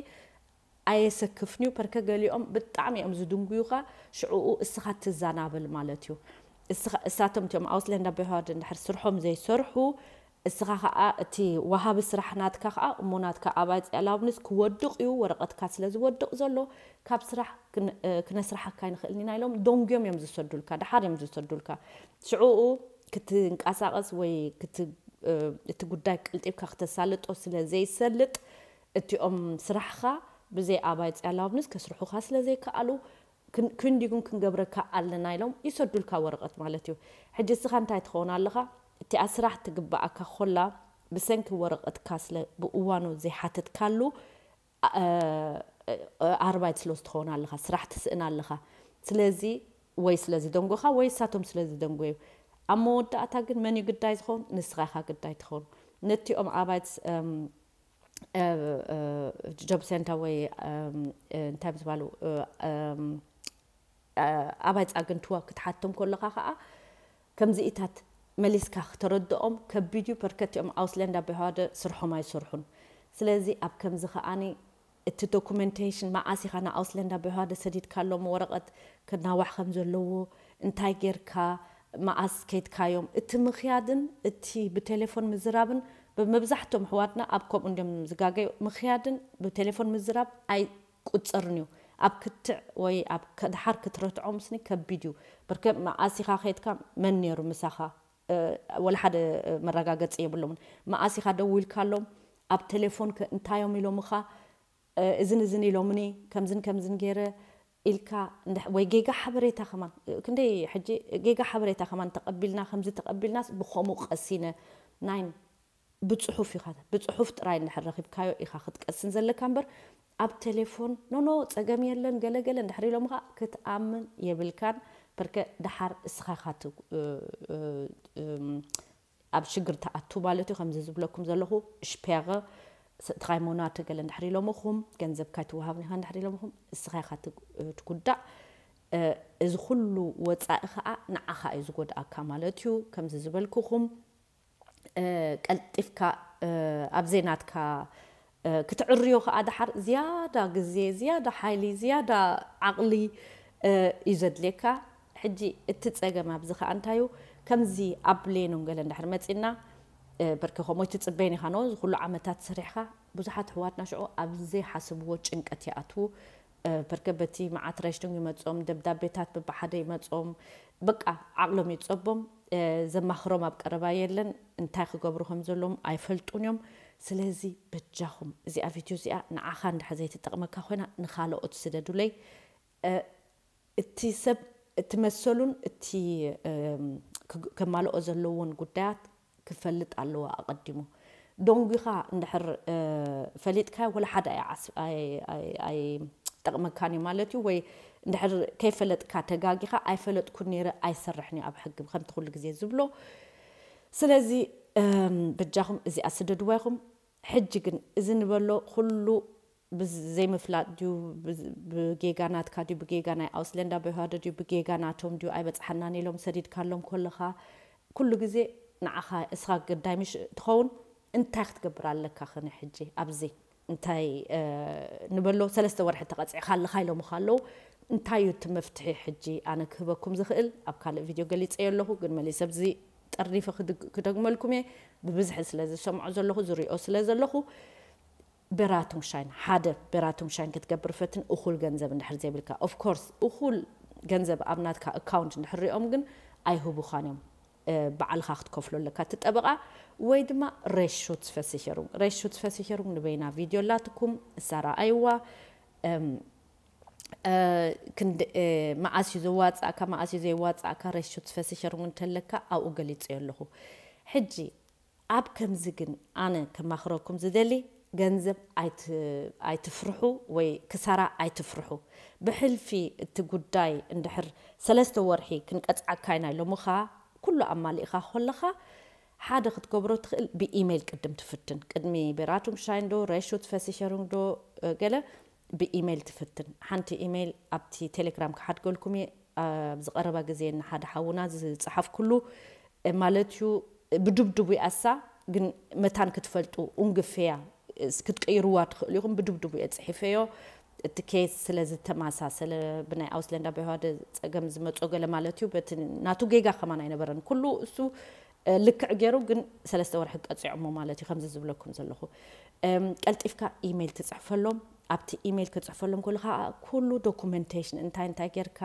ኣየሰክፍን እዩ። ፐርከ ገሊኦም ብጣዕሚ እዮም ዝድንጉዩኻ፣ ሽዕኡ እስኻ ትዘናበል ማለት እዩ። እሳቶም እቲኦም ኣውስለንዳ ቤሃወርድ እንድሕር ስርሖም ዘይሰርሑ፣ እስኻ ከዓ እቲ ወሃቢ ስራሕ ናትካ ከዓ እሞ ናትካ ኣባይ ጸላውንስ ክወድቕ እዩ፣ ወረቐትካ ስለ ዝወድቕ ዘሎ ካብ ስራሕ ክነስርሓካ ኣይንኽእልን ኢና ኢሎም ደንጉዮም እዮም ዝሰዱልካ፣ ደሓር እዮም ዝሰዱልካ። ሽዕኡ ክትንቀሳቐስ ወይ እቲ ጉዳይ ቀልጢፍካ ክተሳልጦ ስለ ዘይሰልጥ እቲኦም ስራሕኻ ብዘይ ኣባይ ጸላውንስ ከስርሑኻ ስለ ዘይከኣሉ ክንዲጉን ክንገብረካ ኣለና ኢሎም ይሰዱልካ ወረቐት ማለት እዩ። ሕጂ እስኻ እንታይ ትኸውን ኣለኻ? እቲኣ ስራሕ ትግባኣካ ኮላ ብሰንኪ ወረቐትካ ስለ ብእዋኑ ዘይሓተትካሉ ኣርባይት ስለ ትኸውን ኣለኻ፣ ስራሕ ትስእን ኣለኻ። ስለዚ ወይ ስለ ዝደንጎኻ ወይ እሳቶም ስለ ዝደንጎዩ። ኣብ መወዳእታ ግን መን እዩ ግዳይ ዝኸውን? ንስኻ ኢኻ ግዳይ ትኸውን። ነቲኦም ኣባይት ጆብ ሴንተር ወይ እንታይ ምስ ባሉ ኣባይ ጻግንትዋ ክትሓቶም ከለኻ ከዓ ከምዚኢታት መሊስካ ክተረድኦም ከቢድ እዩ። በርከቲኦም ኣውስለንዳ ብሃደ ስርሖም ኣይሰርሑን። ስለዚ ኣብ ከምዚ ከዓኒ እቲ ዶኩመንቴሽን መዓስ ኢኻ ንኣውስለንዳ ብሃደ ሰዲድካሎም ወረቐት ክናዋሕ ከም ዘለዎ እንታይ ጌርካ መዓስ ከይድካዮም እቲ ምኽያድን እቲ ብቴሌፎን ምዝራብን ብመብዛሕቶም ኣሕዋትና ኣብ ከምኡ እንዲዮም ዝጋገዩ። ምኽያድን ብቴሌፎን ምዝራብ ኣይቁጸርን እዩ። ኣብ ክትዕ ወይ ኣብ ከድሓር ክትረትዖም ስኒ ከቢድ እዩ። ብርከ መዓስ ኢኻ ከይድካ መን ነይሩ ምሳኻ? ወላ ሓደ መረጋገጺ የብሎምን። መዓስ ኢኻ ደዊልካሎም? ኣብ ቴሌፎን ከ እንታዮም ኢሎምኻ? እዝን እዝን ኢሎምኒ ከምዝን ከምዝን ገይረ ኢልካ ወይ ጌጋ ሓበሬታ ከማን ክንደይ ሕጂ ጌጋ ሓበሬታ ከማን ተቐቢልና ከምዚ ተቐቢልናስ ብኸምኡ ቀሲነ ናይ ብጽሑፍ ኢኻ ብጽሑፍ ጥራይ እንድሕር ረኺብካዮ ኢኻ ክትቀስን ዘለካ እምበር ኣብ ቴሌፎን ኖኖ ጸገም የለን ገለገለ እንድሕር ኢሎምኻ ክትኣምን የብልካን። በርከ ደሓር እስኻ ኢኻ ኣብ ሽግር ትኣቱ ማለት እዩ። ከምዚ ዝብለኩም ዘለኹ ሽፔረ ትኻይ ሞናተ ገለ እንድሕር ኢሎምኹም ገንዘብ ካይትወሃብን ኢኻ እንድሕር ኢሎምኹም እስኻ ኢኻ ትጉዳእ። እዚ ኩሉ ወፃኢ ከዓ ንዓኻ እዩ ዝጎድኣካ ማለት እዩ። ከምዚ ዝበልኩኹም ቀልጢፍካ ኣብ ዘይናትካ ክትዕርዮ ከዓ ደሓር ዝያዳ ግዜ ዝያዳ ሓይሊ ዝያዳ ዓቕሊ እዩ ዘድልየካ። ሕጂ እቲ ጸገም ኣብዚ ከዓ እንታይ እዩ? ከምዚ ኣብ ሌኖን ገለ እንድሕር መጺና በርከ ከምኡ ትጽበይን ኢኻ ኖ እዚ ኩሉ ዓመታት ሰሪሕካ ብዙሓት ኣሕዋትና ሽዑ ኣብ ዘይሓስብዎ ጭንቀት ይኣትዉ። በርከ በቲ መዓት ረሽቶም ይመጾም ደብዳቤታት በብሓደ ይመጾም በቃ ዓቕሎም ይጸቦም። ዘማኽሮም ኣብ ቀረባ የለን። እንታይ ክገብሩ ከም ዘለዎም ኣይፈልጡን እዮም። ስለዚ በጃኹም እዚኣ ቪድዮ እዚኣ ንዓኻ እንድሕር ዘይትጠቕመካ ኮይና ንኻልኦት ስደዱለይ። እቲ ሰብ እቲ መሰሉን እቲ ከማልኦ ዘለዎን ጉዳያት ክፈልጥ ኣለዎ ኣቐዲሙ። ደንጒኻ እንድሕር ፈሊጥካዮ ወላ ሓደ ኣይጠቕመካን እዩ ማለት እዩ። ወይ እንድሕር ከይፈለጥካ ተጋጊኻ ኣይፈለጥኩን ነይረ ኣይሰርሕን እዩ ኣብ ሕጊ ከምቲ ኩሉ ግዜ ዝብሎ። ስለዚ በጃኹም እዚኣ ስደድዋ ኢኹም። ሕጂ ግን እዚ ንበሎ ኩሉ ብዘይምፍላጥ ድዩ ብጌጋ ናትካ ድዩ ብጌጋ ናይ ኣውስለንዳ ብሃደ ድዩ ብጌጋ ናቶም ድዩ ኣይበፅሓናን ኢሎም ሰዲድካሎም ከለኻ ኩሉ ግዜ ንዓኻ እስኻ ግዳይ ምሽ ትኸውን። እንታይ ክትገብር ኣለካ ኸነ ሕጂ ኣብዚ እንታይ ንበሎ ሰለስተ ወርሒ ተቐፂዕካ ኣለኻ ኢሎምኻ ኣለዉ። እንታይ እዩ እቲ መፍትሒ ሕጂ ኣነ ክህበኩም ዝኽእል ኣብ ካልእ ቪድዮ ገሊፀዮ ኣለኹ ግን መሊሰ ኣብዚ ጠሪፈ ክደግመልኩም እየ። ብብዝሒ ስለ ዝሰምዖ ዘለኹ ዝሪኦ ስለ ዘለኹ በራቱንሻይን ሓደ በራቱንሻይን ክትገብር ፈትን እኹል ገንዘብ እንድሕር ዘይብልካ of course እኹል ገንዘብ ኣብ ናትካ ኣካውንት እንድሕር ሪኦም ግን ኣይህቡኻን እዮም። ባዕልኻ ክትከፍሎ ኣለካ እቲ ጠበቓ ወይ ድማ ሬሹት ፈሲሸሩም ሬሹት ፈሲሸሩም ንበይና ቪድዮ ላትኩም እሳ ረኣይዋ። መዓስ እዩ ዘዋፅእካ መዓስ እዩ ዘይዋፅእካ ሬሹት ፈሲሸሩም እንተለካ ኣብኡ ገሊፀዮ ኣለኹ። ሕጂ ኣብ ከምዚ ግን ኣነ ከማኽረኩም ዝደሊ ገንዘብ ኣይትፍርሑ ወይ ክሳራ ኣይትፍርሑ። ብሕልፊ እቲ ጉዳይ እንድሕር ሰለስተ ወርሒ ክንቀፅዓካ ኢና ኢሎምኻ ኩሉ ኣማሊእኻ ከለኻ ሓደ ክትገብሮ ትኽእል ብኢሜይል ቅድም ትፍትን። ቅድሚ Beratung schein ዶ Rechtsschutz Versicherung ዶ ገለ ብኢሜይል ትፍትን። ሓንቲ ኢሜይል ኣብቲ ቴሌግራም ክሓድገልኩም እየ። ኣብዚ ቀረባ ግዜ ንሓደ ሓውና ዝጸሓፍኩሉ ማለት እዩ። ብድብድቡ ይኣሳ ግን መታን ክትፈልጡ ኡንግፌያ ክትቀይርዋ ትኽእሉ ኢኹም። ብድብድቡ እየ ጽሒፈዮ። እቲ ኬስ ስለ ዝተመሳሰለ ብናይ ኣውስለንዳ በህዋደ ጸገም ዝመጾ ገለ ማለት እዩ። በቲ ናቱ ጌጋ ከማን ኣይነበረን። ኩሉ እሱ ልክዕ ገይሩ ግን ሰለስተ ወርሒ ቀጺዖሞ ማለት እዩ። ከምዚ ዝብለኩም ዘለኹ ቀልጢፍካ ኢሜይል ትጽሕፈሎም። ኣብቲ ኢሜይል ክጽሕፈሎም ኩሉ ከዓ ኩሉ ዶኩመንቴሽን እንታይ እንታይ ጌርካ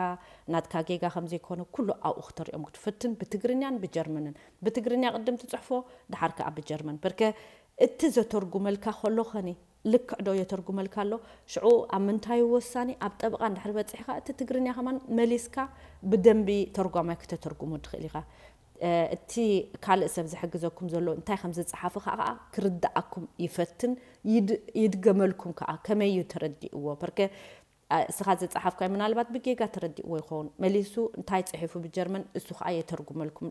ናትካ ጌጋ ከም ዘይኮነ ኩሉ ኣብኡ ክተርእዮም ክትፍትን ብትግርኛን ብጀርመንን። ብትግርኛ ቅድም ትጽሕፎ ድሓር ከዓ ብጀርመን። በርከ እቲ ዘተርጉመልካ ከሎ ኸኒ ልክዕ ዶ የተርጉመልካ ኣሎ? ሽዑ ኣብ ምንታይ ወሳኒ ኣብ ጠበቓ እንድሕር በፂሕካ እቲ ትግርኛ ከማን መሊስካ ብደንቢ ተርጓማይ ክተተርጉሙ ትኽእል ኢኻ። እቲ ካልእ ሰብ ዝሕግዘኩም ዘሎ እንታይ ከም ዝፀሓፈ ከዓ ክርድኣኩም ይፈትን ይድገመልኩም ከዓ ከመይ እዩ ተረዲእዎ በርከ እስኻ ዝፀሓፍካዮ ምናልባት ብጌጋ ተረዲእዎ ይኸውን መሊሱ እንታይ ፅሒፉ ብጀርመን እሱ ከዓ የተርጉመልኩም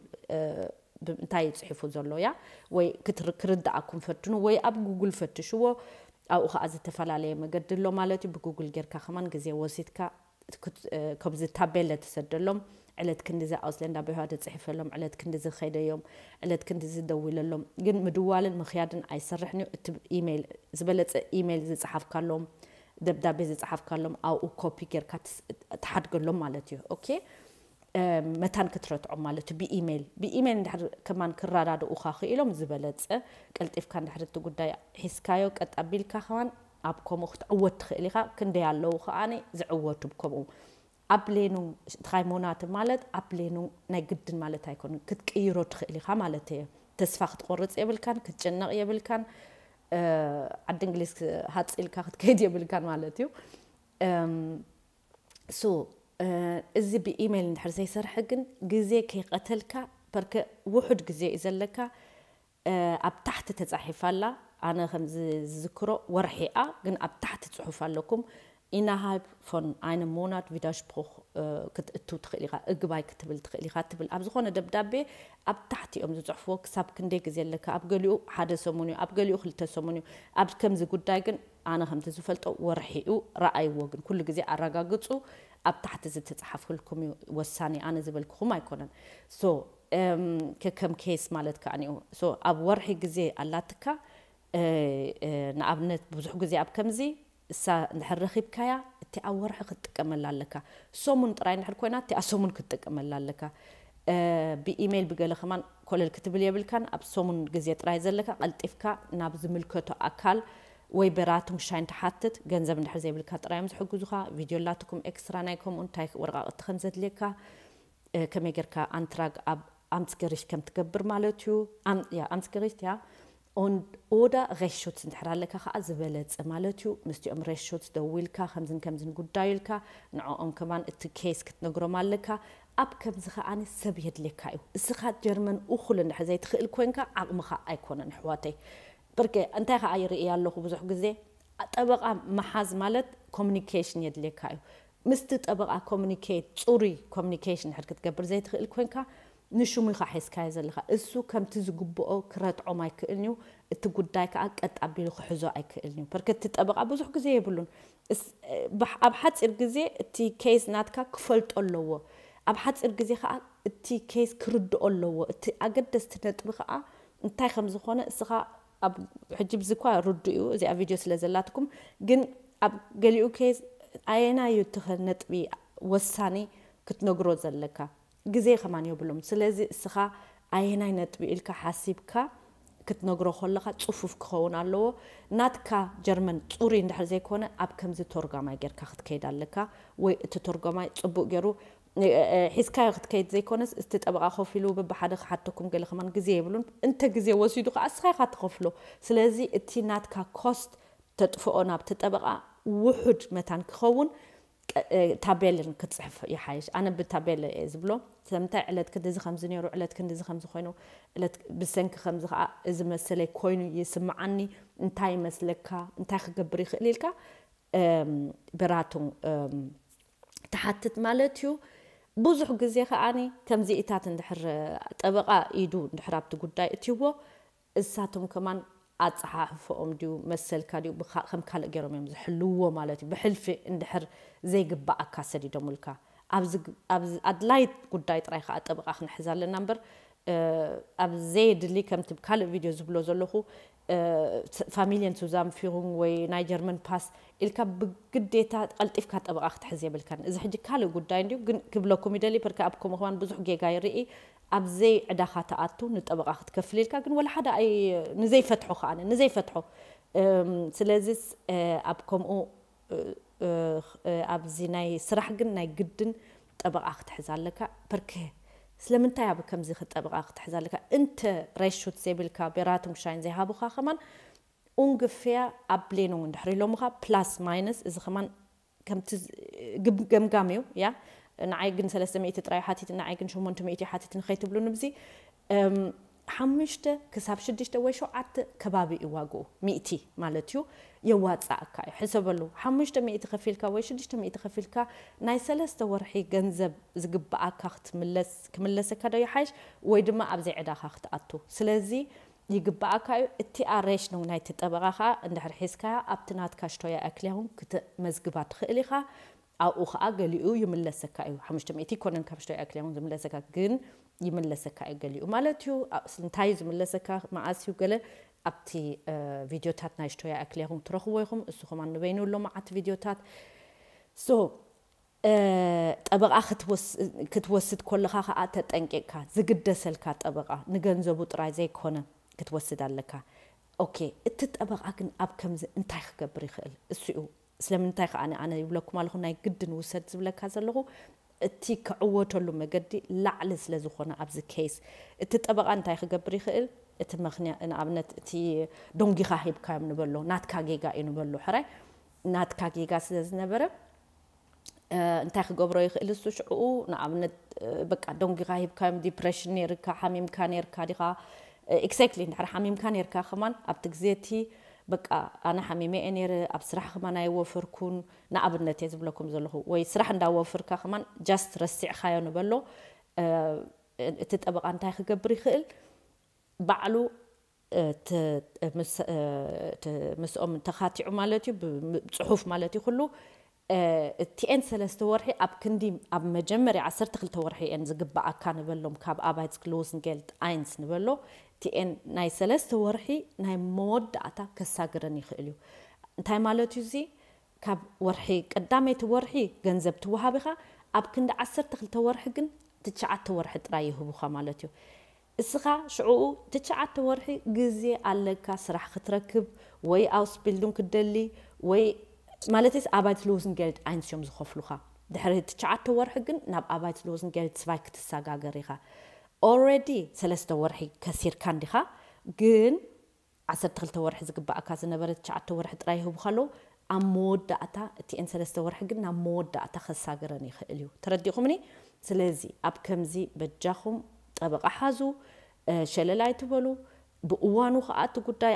እንታይ እዩ ፅሒፉ ዘሎ ያ ወይ ክርድኣኩም ፈትኑ ወይ ኣብ ጉግል ፈትሽዎ። ኣብኡ ከዓ ዝተፈላለየ መገዲ ኣሎ ማለት እዩ። ብጉግል ጌርካ ከማን ግዜ ወሲድካ ከብዚ ታቤለ ትሰደሎም ዕለት ክንዲዚ ኣውስለንዳ በህዋደ ፅሒፈሎም ዕለት ክንዲዚ ከይደዮም ዕለት ክንዲዚ ደዊለሎም ግን ምድዋልን ምኽያድን ኣይሰርሕን እዩ። እቲ ኢሜይል ዝበለፀ ኢሜይል ዝፀሓፍካሎም ደብዳቤ ዝፀሓፍካሎም ኣብኡ ኮፒ ጌርካ ትሓድገሎም ማለት እዩ። ኦኬ መታን ክትረትዖም ማለት እዩ ብኢሜይል ብኢሜይል እንድሕር ከማን ክረዳድኡኻ ክኢሎም ዝበለፀ ቀልጢፍካ እንድሕር እቲ ጉዳይ ሒዝካዮ ቀጥ ኣቢልካ ከማን ኣብ ከምኡ ክትዕወት ትኽእል ኢኻ። ክንደይ ኣለዉ ከዓኒ ዝዕወቱ ከምኡ ኣብ ሌኑ ትኻይ ሞናት ማለት ኣብ ሌኑ ናይ ግድን ማለት ኣይኮኑን ክትቅይሮ ትኽእል ኢኻ ማለት እየ። ተስፋ ክትቆርፅ የብልካን ክትጨነቕ የብልካን። ዓዲ እንግሊዝ ሃፅ ኢልካ ክትከይድ የብልካን ማለት እዩ። ሶ እዚ ብኢሜይል እንድሕር ዘይሰርሐ ግን ግዜ ከይቀተልካ በርከ ውሑድ ግዜ እዩ ዘለካ። ኣብ ታሕቲ ተፃሒፋ ኣላ ኣነ ከም ዝዝክሮ ወርሒኣ ግን ኣብ ታሕቲ ፅሑፍ ኣለኩም ኢናሃብ ፎን ኣይነ ሞናት ቪዳሽፕሩኽ ክትእትው ትኽእል ኢኻ እግባይ ክትብል ትኽእል ኢኻ ትብል ኣብ ዝኾነ ደብዳቤ ኣብ ታሕቲ እዮም ዝፅሕፍዎ ክሳብ ክንደይ ግዜ ኣለካ ኣብ ገሊኡ ሓደ ሰሙን እዩ ኣብ ገሊኡ ክልተ ሰሙን እዩ ኣብ ከምዚ ጉዳይ ግን ኣነ ከምቲ ዝፈልጦ ወርሒኡ ረኣይዎ ግን ኩሉ ግዜ ኣረጋግፁ ኣብ ታሕቲ ዝተፅሓፍልኩም እዩ ወሳኒ ኣነ ዝበልክኹም ኣይኮነን ሶ ከከም ኬስ ማለት ከዓ ኒኡ ሶ ኣብ ወርሒ ግዜ ኣላትካ ንኣብነት ብዙሕ ግዜ ኣብ ከምዚ እሳ እንድሕር ረኺብካያ እቲ ኣብ ወርሒ ክትጥቀመላ ኣለካ ሰሙን ጥራይ እንድሕር ኮይና እቲ ሰሙን ክትጥቀመላ ኣለካ ብኢሜይል ብገለ ከማን ኮለል ክትብል የብልካን ኣብ ሰሙን ግዜ ጥራይ ዘለካ ቀልጢፍካ ናብ ዝምልከቶ ኣካል ወይ በራቱም ሻይን ትሓትት ገንዘብ እንድሕር ዘይብልካ ጥራዮም ዝሕግዙኻ ቪድዮ ላትኩም ኤክስትራ ናይ ከምኡ እንታይ ወረቃቅቲ ከም ዘድልየካ ከመይ ጌርካ ኣንትራግ ኣብ ኣምትስገሪሽ ከም ትገብር ማለት እዩ ኣምትስገሪሽ ያ ኦዳ ሬሽት እንድሕር ኣለካ ከዓ ዝበለፀ ማለት እዩ ምስቲኦም ሬሽት ደዊልካ ከምዝን ከምዝን ጉዳዩ ኢልካ ንዕኦም ከማን እቲ ኬስ ክትነግሮም ኣለካ ኣብ ከምዚ ከዓኒ ሰብ የድልየካ እዩ እስኻ ጀርመን እኹል እንድሕር ዘይትኽእል ኮንካ ዓቕምኻ ኣይኮነን ኣሕዋተይ በርከ እንታይ ከዓ ይርኢ ኣለኹ ብዙሕ ግዜ ጠበቃ መሓዝ ማለት ኮሚኒኬሽን የድልየካ እዩ ምስቲ ጠበቃ ኮሚኒኬት ፅሩይ ኮሚኒኬሽን ድሕር ክትገብር ዘይትኽእል ኮንካ ንሽሙ ኢኻ ሒዝካዮ ዘለኻ እሱ ከምቲ ዝግብኦ ክረትዖም ኣይክእልን እዩ እቲ ጉዳይ ከዓ ቀጥ ኣቢሉ ክሕዞ ኣይክእልን እዩ በርከቲ ጠበቃ ብዙሕ ግዜ የብሉን ኣብ ሓፂር ግዜ እቲ ኬስ ናትካ ክፈልጦ ኣለዎ ኣብ ሓፂር ግዜ ከዓ እቲ ኬስ ክርድኦ ኣለዎ እቲ ኣገደስቲ ነጥቢ ከዓ እንታይ ከም ዝኾነ እስኻ ኣብ ሕጂ ብዚ እኳ ርዱ እዩ እዚኣ ቪድዮ ስለ ዘላትኩም ግን ኣብ ገሊኡ ኬስ ኣየናዩ እቲ ነጥቢ ወሳኒ ክትነግሮ ዘለካ ግዜ ከማን የብሎም ስለዚ እስኻ ኣየናይ ነጥቢ ኢልካ ሓሲብካ ክትነግሮ ከለኻ ፅፉፍ ክኸውን ኣለዎ ናትካ ጀርመን ፅሩይ እንድሕር ዘይኮነ ኣብ ከምዚ ተርጓማይ ጌርካ ክትከይድ ኣለካ ወይ እቲ ተርጓማይ ፅቡቅ ገይሩ ሒዝካዮ ክትከይድ ዘይኮነስ እቲ ጠበቃ ኮፍ ኢሉ በብሓደ ክሓተኩም ገለ ከማን ግዜ የብሉን እንተ ግዜ ወሲዱ ከዓ እስኻ ኢካ ትኸፍሎ ስለዚ እቲ ናትካ ኮስት ተጥፍኦ ናብቲ ጠበቃ ውሑድ መታን ክኸውን ታቤልን ክትፅሕፍ ይሓይሽ ኣነ ብታቤል እየ ዝብሎ ስለምንታይ ዕለት ክንድዚ ከምዚ ነይሩ ዕለት ክንድዚ ከምዚ ኮይኑ ዕለት ብሰንኪ ከምዚ ከዓ እዚ መሰለይ ኮይኑ ይስምዓኒ እንታይ ይመስለካ እንታይ ክገብር ይኽእል ኢልካ ብራቱን ትሓትት ማለት እዩ ብዙሕ ግዜ ከዓኒ ከምዚኢታት እንድሕር ጠበቓ ኢዱ እንድሕር ኣብቲ ጉዳይ እትይዎ እሳቶም ከማን ኣጸሓሕፈኦም ድዩ መሰልካ ድዩ ብካ- ከም ካልእ ገይሮም እዮም ዝሕልውዎ ማለት እዩ። ብሕልፊ እንድሕር ዘይግባኣካ ሰዲዶምልካ ኣብዚ ግ- ኣብዚ ኣድላይት ጉዳይ ጥራይ ከዓ ጠበቓ ክንሕዝ ኣለና እምበር ኣብ ዘየድሊ ከምቲ ካልእ ቪድዮ ዝብሎ ዘለኹ ፋሚልየን ሱዛንፊሩን ወይ ናይ ጀርመን ፓስ ኢልካ ብግዴታ ቀልጢፍካ ጠበቓ ክትሕዝ የብልካን። እዚ ሕጂ ካልእ ጉዳይ እንድዩ፣ ግን ክብለኩም ይደሊ ፐርከ ኣብ ከምኡ ከማን ብዙሕ ጌጋ ይርኢ። ኣብ ዘይዕዳኻ ተኣቱ ንጠበቓ ክትከፍል ኢልካ ግን ወላ ሓደ ኣይ ንዘይፈትሖ ከኣ ንዘይፈትሖ እም፣ ስለዚስ እ፣ ኣብ ከምኡ እ፣ እ፣ እ፣ ኣብዚ ናይ ስራሕ ግን ናይ ግድን ጠበቓ ክትሕዝ ኣለካ። ፐርከ ስለምንታይ ኣብ ከምዚ ጠበቓ ክትሕዝ ኣለካ? እንተ ሬሹት ዘይብልካ ቤራቱንግ ሻይን ዘይሃቡኻ ከማን ኡንግፍያ ኣብ ሌኖን እንድሕር ኢሎምኻ ፕላስ ማይነስ እዚ ከማን ከምቲ ዝ- ግብ- ገምጋም እዩ ያ ንዓይ ግን ሰለስተ ሚእቲ ጥራይ ሓቲት ንዓይ ግን ሸሞንተ ሚእቲ ሓቲት ንኸይትብሉ ንብዚ እም፣ ሓሙሽተ ክሳብ ሽዱሽተ ወይ ሸውዓተ ከባቢ እዩ ዋግኡ ሚእቲ ማለት እዩ። የዋፅኣካ እዩ። ሕሰበሉ። ሓሙሽተ ሚእቲ ከፊልካ ወይ ሽዱሽተ ሚእቲ ከፊልካ ናይ ሰለስተ ወርሒ ገንዘብ ዝግብኣካ ክትምለስ ክምለሰካ ዶ ይሓይሽ ወይ ድማ ኣብ ዘይዕዳኻ ክትኣቱ? ስለዚ ይግብኣካ እዩ። እቲኣ ሬሽ ነው ናይቲ ጠበቓ ከዓ እንድሕር ሒዝካያ ኣብቲ ናትካ ሽቶያ ኣክሊያሁን ክትመዝግባ ትኽእል ኢኻ። ኣብኡ ከዓ ገሊኡ ይምለሰካ እዩ። ሓሙሽተ ሚእቲ ይኮነን ካብ ሽቶያ ኣክሊያሁን ዝምለሰካ ግን ይምለሰካ እዩ ገሊኡ ማለት እዩ። ኣ- እንታይ እዩ ዝምለሰካ መዓስ እዩ ገለ ኣብቲ እ፣ ቪድዮታት ናይ ሽቶያ ኣክሊያሁን ትረኽቦ ኢኹም። እሱ ከማን ንበይኑ ኣሎ መዓት ቪድዮታት ሶ እ፣ ጠበቓ ክትወስ- ክትወስድ ከለኻ ከዓ ተጠንቂቕካ ዝግደሰልካ ጠበቓ ንገንዘቡ ጥራይ ዘይኮነ ክትወስድ ኣለካ። ኦኬ እቲ ጠበቓ ግን ኣብ ከምዚ እንታይ ክገብር ይኽእል እሱ እዩ። ስለምንታይ ከዓ ኣነ ይብለኩም ኣለኹ ናይ ግድን ውሰድ ዝብለካ ዘለኹ እቲ ክዕወተሉ መገዲ ላዕሊ ስለ ዝኾነ ኣብዚ ኬስ እቲ ጠበቓ እንታይ ክገብር ይኽእል? እቲ መኽንያ ንኣብነት እቲ ዶንጊኻ ሂብካዮም ንበሎ ናትካ ጌጋ እዩ ንበሎ ሕራይ ናትካ ጌጋ ስለ ዝነበረ እ፣ እንታይ ክገብሮ ይኽእል እሱ ሽዕኡ ንኣብነት እ፣ በቃ ዶንጊኻ ሂብካዮም ዲፕሬሽን ነይርካ ሓሚምካ ነይርካ ዲኻ ኤግዛክትሊ እንድሕር ሓሚምካ ነይርካ ከማን ኣብቲ ግዜ እቲ በቃ ኣነ ሓሚመ እየ ነይረ ኣብ ስራሕ ከማን ኣይወፈርኩን ንኣብነት እየ ዝብለኩም ዘለኹ ወይ ስራሕ እንዳወፍርካ ከማን ጃስት ረሲዕኻዮ ንበሎ እ፣ እቲ ጠበቓ እንታይ ክገብር ይኽእል ባዕሉ እ፣ ት- እ፣ ምስ- እ፣ ት- ምስኦም ተኻቲዑ ማለት እዩ ብም- ጽሑፍ ማለት እዩ ኩሉ እ፣ እቲኤን ሰለስተ ወርሒ ኣብ ክንዲ ኣብ መጀመርያ ዓሰርተ ክልተ ወርሒ እየን ዝግባኣካ ንበሎም ካብ ኣባይት ክሎዝንጌልድ ኣይንስ ንበሎ እቲኤን ናይ ሰለስተ ወርሒ ናይ መወዳእታ ከሳግረን ይኽእል እዩ እንታይ ማለት እዩ እዚ ካብ ወርሒ ቀዳመይቲ ወርሒ ገንዘብ ትወሃብ ኢኻ ኣብ ክንዲ ዓሰርተ ክልተ ወርሒ ግን ትሽዓተ ወርሒ ጥራይ ይህቡኻ ማለት እዩ እስኻ ሽዕኡ ትሽዓተ ወርሒ ግዜ ኣለካ ስራሕ ክትረክብ ወይ ኣውስቢልዱን ክትደሊ ወይ ማለትስ ኣባይት ሎዝንጌልድ ኣይንስ እዮም ዝኸፍሉኻ ድሕሪ ትሽዓተ ወርሒ ግን ናብ ኣባይት ሎዝንጌልድ ስባይ ክትሰጋገር ኢኻ ኦረዲ ሰለስተ ወርሒ ከሲርካ እንዲኻ ግን ዓሰርተ ክልተ ወርሒ ዝግባኣካ ዝነበረ ትሽዓተ ወርሒ ጥራይ ይህቡኻ ኣለዉ ኣብ መወዳእታ እቲኤን ሰለስተ ወርሒ ግን ናብ መወዳእታ ከሳግረን ይኽእል እዩ ተረዲኹምኒ ስለዚ ኣብ ከምዚ በጃኹም ጠበቓ ሓዙ ሸለል ኣይትበሉ ብእዋኑ ከዓ እቲ ጉዳይ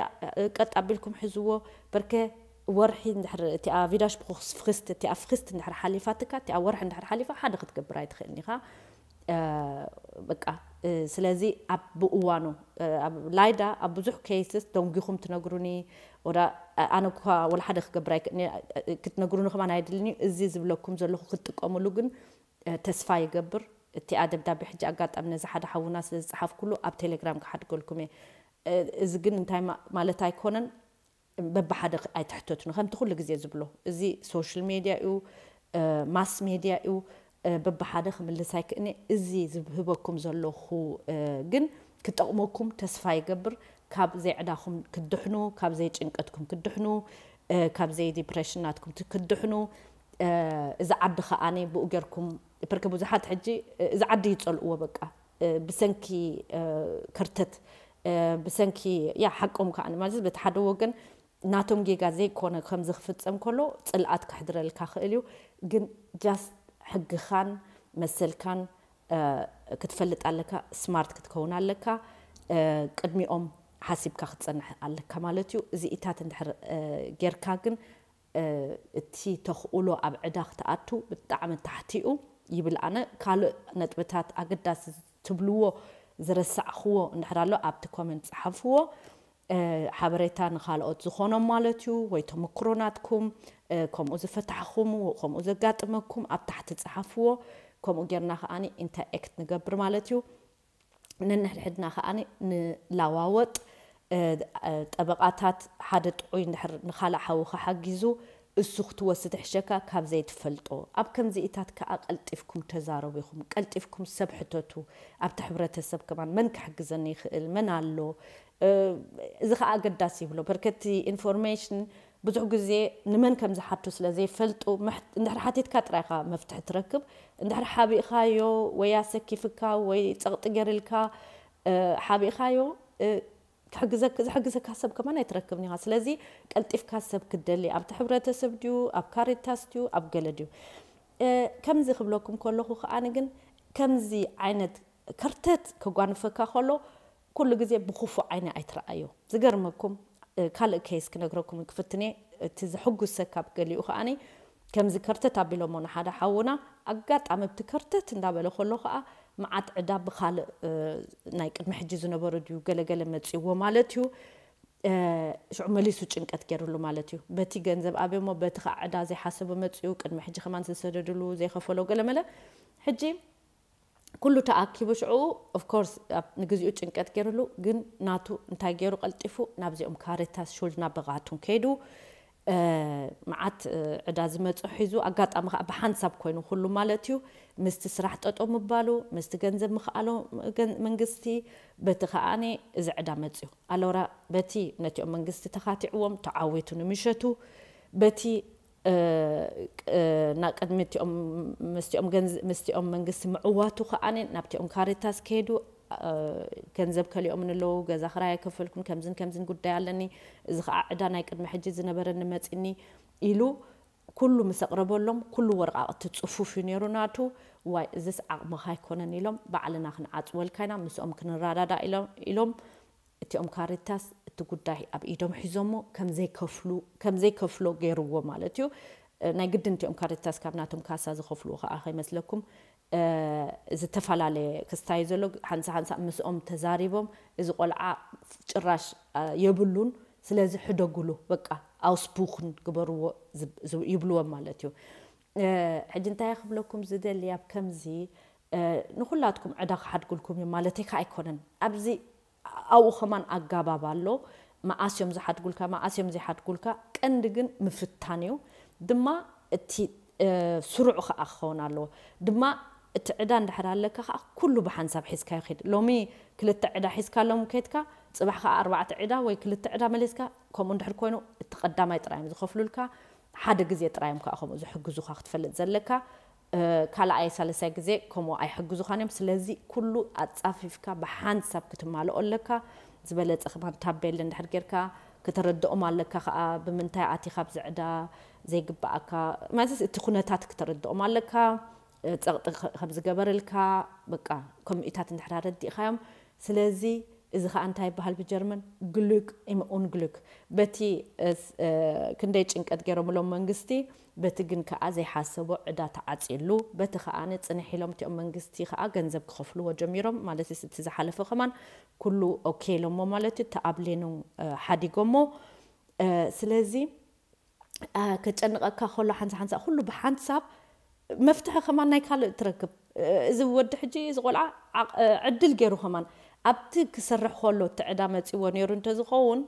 ቀጥ ኣቢልኩም ሕዝዎ በርከ ወርሒ እንድሕር እቲኣ ቪዳሽ ብኹስ ፍክስት እቲኣ ፍክስት እንድሕር ሓሊፋትካ እቲኣ ወርሒ እንድሕር ሓሊፋ ሓደ ክትገብር ኣይትኽእልን ኢኻ በቃ ስለዚ ኣብ ብእዋኑ ኣብ ላይዳ ኣብ ብዙሕ ኬስስ ደንጊኹም ትነግሩኒ ወዳ ኣነ እኳ ወላ ሓደ ክገብር ኣይክእልኒ ክትነግሩኒ ከማን ኣይድልን እዩ እዚ ዝብለኩም ዘለኹ ክትጥቀምሉ ግን ተስፋ ይገብር እቲኣ ደብዳቤ ሕጂ ኣጋጣሚ ነዚ ሓደ ሓውና ስለ ዝፀሓፍኩሉ ኣብ ቴሌግራም ክሓድገልኩም እየ እዚ ግን እንታይ ማለት ኣይኮነን በብሓደ ኣይትሕተቱኒ ከምቲ ኩሉ ግዜ ዝብሎ እዚ ሶሻል ሜድያ እዩ ማስ ሜድያ እዩ በብሓደ ክምልስ ኣይክእኒ እዚ ዝህበኩም ዘለኹ ግን ክጠቕመኩም ተስፋ ይገብር ካብ ዘይዕዳኹም ክድሕኑ ካብ ዘይጭንቀትኩም ክድሕኑ ካብ ዘይ ዲፕሬሽን ናትኩም ክትድሕኑ እዚ ዓዲ ከዓኒ ብኡ ጌርኩም ፐርከ ብዙሓት ሕጂ እዚ ዓዲ ይፀልእዎ በቃ ብሰንኪ ከርተት ብሰንኪ ያ ሓቆም ከዓ ማለት በቲ ሓደ ወገን ናቶም ጌጋ ዘይኮነ ከምዚ ክፍፀም ከሎ ፅልኣት ከሕድረልካ ክእል እዩ ግን ጃስት ሕግኻን መሰልካን ክትፈልጥ ኣለካ ስማርት ክትከውን ኣለካ ቅድሚኦም ሓሲብካ ክትፀንሕ ኣለካ ማለት እዩ እዚ ኢታት እንድሕር ጌርካ ግን እቲ ተኽእሎ ኣብ ዕዳ ክትኣቱ ብጣዕሚ ታሕቲ እዩ ይብል። ኣነ ካልእ ነጥብታት ኣገዳሲ ትብልዎ ዝረሳዕኽዎ እንድሕር ኣሎ ኣብቲ ኮመንት ጸሓፍዎ። ሓበሬታ ንኻልኦት ዝኾኖም ማለት እዩ፣ ወይ ተመክሮ ናትኩም፣ ከምኡ ዝፈታሕኹም፣ ከምኡ ዘጋጥመኩም ኣብ ታሕቲ ጸሓፍዎ። ከምኡ ጌርና ከኣ ኢንተራክት ንገብር ማለት እዩ። ነንሕድሕድና ከኣ ንላዋወጥ። ጠበቓታት ሓደ ጥዑይ እንድሕር ንኻልእ ሓውኻ ሓጊዙ እሱ ክትወስድ ሕሸካ ካብ ዘይትፈልጦ። ኣብ ከምዚኢታት ከኣ ቀልጢፍኩም ተዛረቡ ኢኹም። ቀልጢፍኩም ሰብ ሕተቱ። ኣብቲ ሕብረተሰብ ከማን መን ክሕግዘኒ ይኽእል? መን ኣሎ? እዚ ከኣ ኣገዳሲ ይብሎ። በርከቲ ኢንፎርሜሽን ብዙሕ ግዜ ንመን ከም ዝሓቱ ስለ ዘይፈልጡ፣ እንድሕር ሓቲትካ ጥራይ ኢኻ መፍትሒ ትረክብ። እንድሕር ሓቢእኻዮ ወይ ኣሰኪፍካ ወይ ጸቕጢ ገይርልካ ሓቢእኻዮ፣ ክሕግዘካ ዝሕግዘካ ሰብ ከማን ኣይትረክብን ኢኻ። ስለዚ ቀልጢፍካ ሰብ ክትደሊ፣ ኣብቲ ሕብረተሰብ ድዩ፣ ኣብ ካሪታስ ድዩ፣ ኣብ ገለ ድዩ። ከምዚ ክብለኩም ከለኹ ከኣ ግን ከምዚ ዓይነት ከርተት ከጓንፈካ ከሎ ኩሉ ግዜ ብክፉእ ዓይኒ ኣይትረኣዮ። ዝገርመኩም ካልእ ኬስ ክነግረኩም ክፍትኔ። እቲ ዘሕጉስ ሰካብ ገሊኡ ከኣ ከምዚ ከርተት ኣቢሎሞ ንሓደ ሓውና ኣጋጣሚ ኣብቲ ከርተት እንዳበለ ከሎ ከኣ መዓት ዕዳ ብኻልእ ናይ ቅድሚ ሕጂ ዝነበሩ ድዩ ገለገለ መጽእዎ ማለት እዩ። ሽዑ መሊሱ ጭንቀት ገይሩሉ ማለት እዩ። በቲ ገንዘብ ኣብዮሞ በቲ ከዓ ዕዳ ዘይሓሰቦ መጽኡ ቅድሚ ሕጂ ከማን ዝሰደድሉ ዘይኸፈሎ ገለመለ። ሕጂ ኩሉ ተኣኪቡ ሽዑ ኦፍኮርስ ንግዚኡ ጭንቀት ገይሩሉ፣ ግን ናቱ እንታይ ገይሩ ቀልጢፉ ናብዚኦም ካሪታስ ሹልድና በቓቱን ከይዱ። መዓት ዕዳ ዝመጾ ሒዙ ኣጋጣሚ ከዓ ብሓንሳብ ኮይኑ ኩሉ ማለት እዩ። ምስቲ ስራሕ ጠጦ ምባሉ ምስቲ ገንዘብ ምኽኣሎ መንግስቲ በቲ ከዓኒ እዚ ዕዳ መጽዩ ኣለውራ በቲ ነቲኦም መንግስቲ ተኻቲዕዎም ተዓዊቱ ንምሸቱ በቲ ናብ ቅድሚ እቲኦም ምስቲኦም ገንዝ- ምስቲኦም መንግስቲ ምዕዋቱ ከዓኒ ናብቲኦም ካሪታስ ከይዱ ገንዘብ ከሊኦም ንለዉ ገዛ ክራይ ኣይከፈልኩን ከምዝን ከምዝን ጉዳይ ኣለኒ እዚ ከዓ ዕዳ ናይ ቅድሚ ሕጂ ዝነበረኒ መፂኒ ኢሉ ኩሉ ምስ ኣቕረበሎም ኩሉ ወረቓቕቲ ፅፉፍ እዩ ነይሩ ናቱ። ዋይ እዚስ ዓቕምኻ ኣይኮነን ኢሎም ባዕልና ክንዓፅወልካ ኢና ምስኦም ክንረዳዳ ኢሎም እቲኦም ካሪታስ እቲ ጉዳይ ኣብ ኢዶም ሒዞሞ ከም ዘይከፍሉ ከም ዘይከፍሎ ገይርዎ ማለት እዩ። ናይ ግድን እቲኦም ካሪታስ ካብ ናቶም ካሳ ዝኸፍልዎ ከዓ ከይመስለኩም ዝተፈላለየ ክስታይ ዘሎ ሓንሳ ሓንሳ ምስኦም ተዛሪቦም እዚ ቆልዓ ጭራሽ የብሉን ስለዚ ሕደጉሉ በቃ ኣውስቡኽን ግበርዎ ይብልዎም ማለት እዩ። ሕጂ እንታይ ክብለኩም ዝደሊ ኣብ ከምዚ ንኹላትኩም ዕዳ ክሓድጉልኩም እዩ ማለተይ ከዓ ኣይኮነን። ኣብዚ ኣብኡ ከማን ኣጋባብ ኣሎ። መኣስ እዮም ዝሓድጉልካ መኣስ እዮም ዘይሓድጉልካ ቀንዲ ግን ምፍታን እዩ። ድማ እቲ ስሩዕ ከዓ ክኸውን ኣለዎ። ድማ እቲ ዕዳ እንድሕር ኣለካ ከዓ ኩሉ ብሓንሳብ ሒዝካ ይኸይድ። ሎሚ ክልተ ዕዳ ሒዝካ ሎም ከይድካ ፅባሕ ከዓ ኣርባዕተ ዕዳ ወይ ክልተ ዕዳ መሊስካ ከምኡ እንድሕር ኮይኑ እቲ ቀዳማይ ጥራይ እዮም ዝኸፍሉልካ። ሓደ ግዜ ጥራይ እዮም ከዓ ከምኡ ዝሕግዙኻ ክትፈልጥ ዘለካ። ካልኣይ ሳልሳይ ግዜ ከምኡ ኣይሕግዙኻን እዮም። ስለዚ ኩሉ ኣፃፊፍካ ብሓንሳብ ክትማልኦ ኣለካ። ዝበለፀ ከማን ታቤል እንድሕር ጌርካ ክተረድኦም ኣለካ ከዓ ብምንታይ ኣቲኻ ኣብዚ ዕዳ ዘይግባኣካ ማለት እቲ ኩነታት ክተረድኦም ኣለካ። ፀቕጢ ከም ዝገበረልካ በቃ ከምኡታት እንድሕር ኣረዲእኻዮም። ስለዚ እዚ ከዓ እንታይ ይበሃል ብጀርመን ግሉክ ኢም ኡንግሉክ በቲ ክንደይ ጭንቀት ገይሮምሎም መንግስቲ በቲ ግን ከዓ ዘይሓሰቦ ዕዳ ተዓፅየሉ በቲ ከዓ ንፅንሕ ኢሎም እቲኦም መንግስቲ ከዓ ገንዘብ ክኸፍልዎ ጀሚሮም ማለት እቲ ዝሓለፈ ከማን ኩሉ ኦኬ ኢሎሞ ማለት እዩ ተኣብሌኑ ሓዲጎሞ። ስለዚ ከጨንቐካ ከሎ ሓንሳ ሓንሳ ኩሉ ብሓንሳብ መፍትሒ ከማን ናይ ካልእ ትረክብ። እዚ ወዲ ሕጂ እዚ ቆልዓ ዕድል ገይሩ ከማን ኣብቲ ክሰርሕ ከሎ እቲ ዕዳ መፂዎ ነይሩ እንተዝኸውን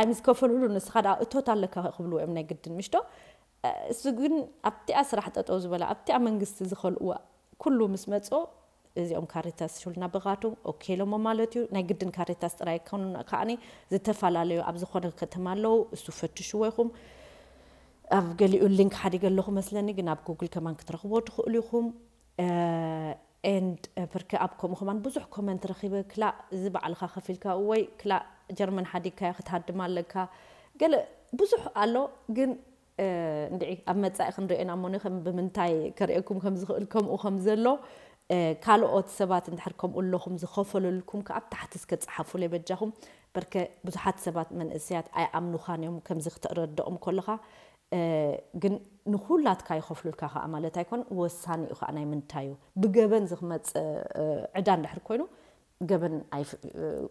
ኣይምስ ከፈልሉ ንስኻ ዳ እቶት ኣለካ ክብልዎ እዮም ናይ ግድን ምሽቶ። እሱ ግን ኣብቲኣ ስራሕ ጠጠው ዝበላ ኣብቲኣ መንግስቲ ዝኸልእዋ ኩሉ ምስ መፅኦ እዚኦም ካሪታስ ሹልና ብቃቱ ኦኬ ኢሎሞ ማለት እዩ። ናይ ግድን ካሪታስ ጥራይ ኣይኮኑን ከዓኒ ዝተፈላለዩ ኣብ ዝኾነ ከተማ ኣለዉ። እሱ ፈትሽዎ ኢኹም። ኣብ ገሊኡ ሊንክ ሓዲገ ኣለኹ መስለኒ ግን ኣብ ጉግል ከማን ክትረኽብዎ ትኽእሉ ኢኹም። ኤንድ ብርክ ኣብ ከምኡ ከማን ብዙሕ ኮመንት ረኺበ ክላእ እዚ ባዕልኻ ከፊልካ ወይ ክላእ ጀርመን ሓዲግካዮ ክትሃድም ኣለካ ገለ ብዙሕ ኣሎ። ግን እንድዒ ኣብ መጻኢ ክንሪኦ ኢና እሞ ከም ብምንታይ ከርእየኩም ከም ዝኽእል ከምኡ ከም ዘሎ ካልኦት ሰባት እንድሕር ከምኡ ኣለኹም ዝኸፈለልኩም ከኣ ኣብ ታሕቲ እስከ ጸሓፉለይ በጃኹም። በርከ ብዙሓት ሰባት መንእሰያት ኣይኣምኑኻን እዮም ከምዚ ክተረድኦም ከለኻ ግን ንኹላትካ ይኸፍሉልካ ከዓ ማለት ኣይኮን። ወሳኒ እዩ ከዓ ናይ ምንታይ እዩ። ብገበን ዝመፅእ ዕዳ እንድሕር ኮይኑ ገበን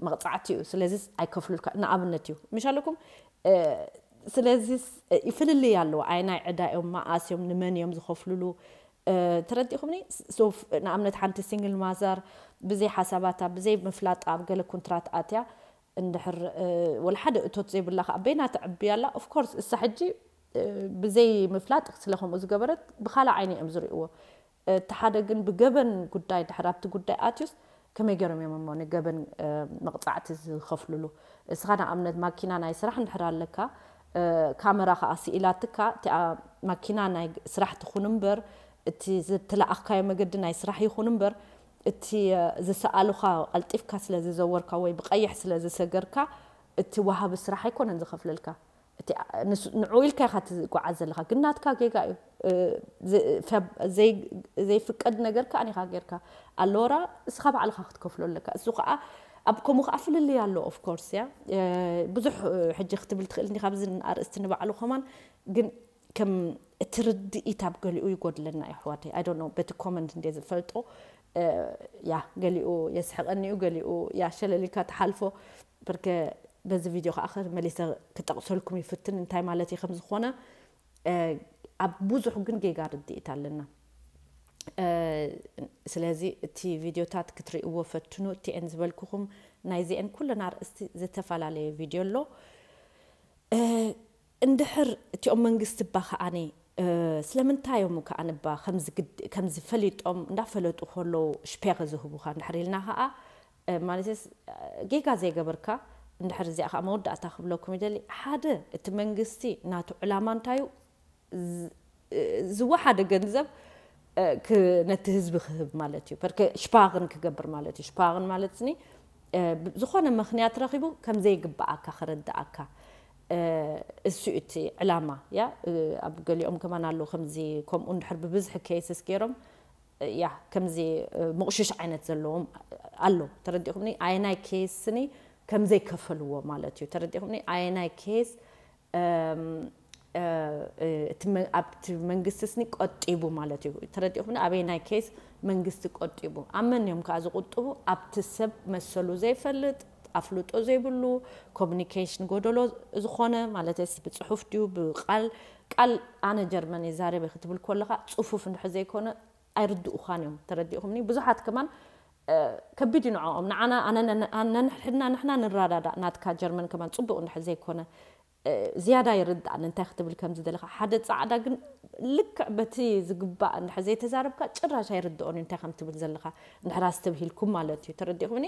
መቕፃዕቲ እዩ። ስለዚ ኣይከፍሉልካ። ንኣብነት እዩ ምሻለኩም። ስለዚ ይፍልልይ ኣለዎ። ኣይ ናይ ዕዳ እዮም፣ መኣስ እዮም፣ ንመን እዮም ዝኸፍሉሉ፣ ተረዲኹምኒ? ንኣብነት ሓንቲ ሲንግል ማዘር ብዘይ ሓሳባታ ብዘይ ምፍላጣ ኣብ ገለ ኩንትራት ኣትያ እንድሕር ወላ ሓደ እቶት ዘይብላ ከዓ በይና ተዕብያ ኣላ። ኦፍኮርስ እሳ ሕጂ ብዘይ ምፍላጥ ስለ ከምኡ ዝገበረት ብካልእ ዓይኒ እዮም ዝርእይዎ። እቲ ሓደ ግን ብገበን ጉዳይ ድሕር ኣብቲ ጉዳይ ኣትዩስ ከመይ ገይሮም እዮም እሞ ንገበን መቕፃዕቲ ዝኸፍሉሉ? እስኻ ንኣብነት ማኪና ናይ ስራሕ እንድሕር ኣለካ፣ ካመራ ከዓ ስኢላትካ፣ እቲኣ ማኪና ናይ ስራሕ ትኹን እምበር እቲ ዝተለኣኽካዮ መገዲ ናይ ስራሕ ይኹን እምበር እቲ ዝሰኣሉኻ ቀልጢፍካ ስለ ዝዘወርካ ወይ ብቀይሕ ስለ ዝሰገርካ እቲ ወሃቢ ስራሕ ኣይኮነን ዝኸፍለልካ። ንዕኡ ኢልካ ኢኻ ትጓዓዝ ዘለኻ፣ ግን ናትካ ጌጋ እዩ። ዘይፍቀድ ነገር ከኣ ኢኻ ጌርካ። ኣለወራ እስኻ ባዕልኻ ክትከፍሎ ኣለካ። እሱ ከኣ ኣብ ከምኡ ከኣ ፍልልይ ኣሎ። ኦፍኮርስ እያ ብዙሕ ሕጂ ክትብል ትኽእል እንዲኻ ብዚ ኣርእስቲ ንባዕሉ ከማን፣ ግን ከም እቲ ርድኢት ኣብ ገሊኡ ይጎድለና እዩ ኣሕዋተይ። ኣይ ዶንት ኖ በቲ ኮመንት እንደ ዝፈልጦ ያ ገሊኡ የስሕቐኒ እዩ፣ ገሊኡ ያ ሸለሊልካ ትሓልፎ። በርከ በዚ ቪድዮ ከዓ መሊሰ ክጠቕሰልኩም ይፍትን እንታይ ማለት እዩ ከም ዝኾነ። ኣብ ብዙሕ ግን ጌጋ ርድኢት ኣለና። ስለዚ እቲ ቪድዮታት ክትርእይዎ ፈትኑ። እቲአን ዝበልኩኹም ናይዚአን ኩለን ኣርእስቲ ዝተፈላለየ ቪድዮ ኣሎ። እንድሕር እቲኦም መንግስቲ እባ ከዓኒ ስለምንታይ እዮም ከዓኒ እባ ከምዚ ፈሊጦም እንዳፈለጡ ከለዉ ሽፔኸ ዝህቡኻ እንድሕር ኢልና ከዓ ማለትስ ጌጋ ዘይገበርካ እንድሕር እዚኣ ከዓ መወዳእታ ክብለኩም ይደሊ። ሓደ እቲ መንግስቲ ናቱ ዕላማ እንታይ እዩ? ዝወሓደ ገንዘብ ነቲ ህዝቢ ክህብ ማለት እዩ። ፐርከ ሽፓርን ክገብር ማለት እዩ። ሽፓርን ማለት ኒ ዝኾነ ምኽንያት ረኺቡ ከም ዘይግብኣካ ክርድኣካ እሱ እቲ ዕላማ ያ። ኣብ ገሊኦም ከማን ኣለዉ ከምዚ ከምኡ እንድሕር ብብዝሒ ኬስስ ገይሮም ያ ከምዚ ምቕሽሽ ዓይነት ዘለዎም ኣሎ። ተረዲኹምኒ? ኣየናይ ኬስኒ ከም ዘይከፈልዎ ማለት እዩ። ተረዲኹምኒ? ኣየናይ ኬስ ኣብቲ መንግስቲ ስኒ ቆጢቡ ማለት እዩ። ተረዲኹምኒ? ኣበየናይ ኬስ መንግስቲ ቆጢቡ? ኣብ መን እዮም ከዓ ዝቁጥቡ? ኣብቲ ሰብ መሰሉ ዘይፈልጥ፣ ኣፍልጦ ዘይብሉ፣ ኮሚኒኬሽን ጎደሎ ዝኾነ ማለት ብፅሑፍ ድዩ ብቃል ቃል ኣነ ጀርመን ይዛረበ ክትብል ከለካ ፅፉፍ እንድሕር ዘይኮነ ኣይርድኡኻን እዮም። ተረዲኹምኒ? ብዙሓት ከማን ከቢድ እዩ ንዕኦም። ንዓና ኣነ ነንሕድና ንሕና ንረዳዳእ ናትካ ጀርመን ከማን ፅቡቅ እንድሕር ዘይኮነ ዝያዳ ይርዳእኒ እንታይ ክትብል ከም ዝደለኻ። ሓደ ፃዕዳ ግን ልክዕ በቲ ዝግባእ እንድሕር ዘይተዛረብካ ጭራሽ ኣይርድኦን እዩ እንታይ ከም ትብል ዘለኻ እንድሕር ኣስተብሂልኩም ማለት እዩ። ተረዲኹምኒ?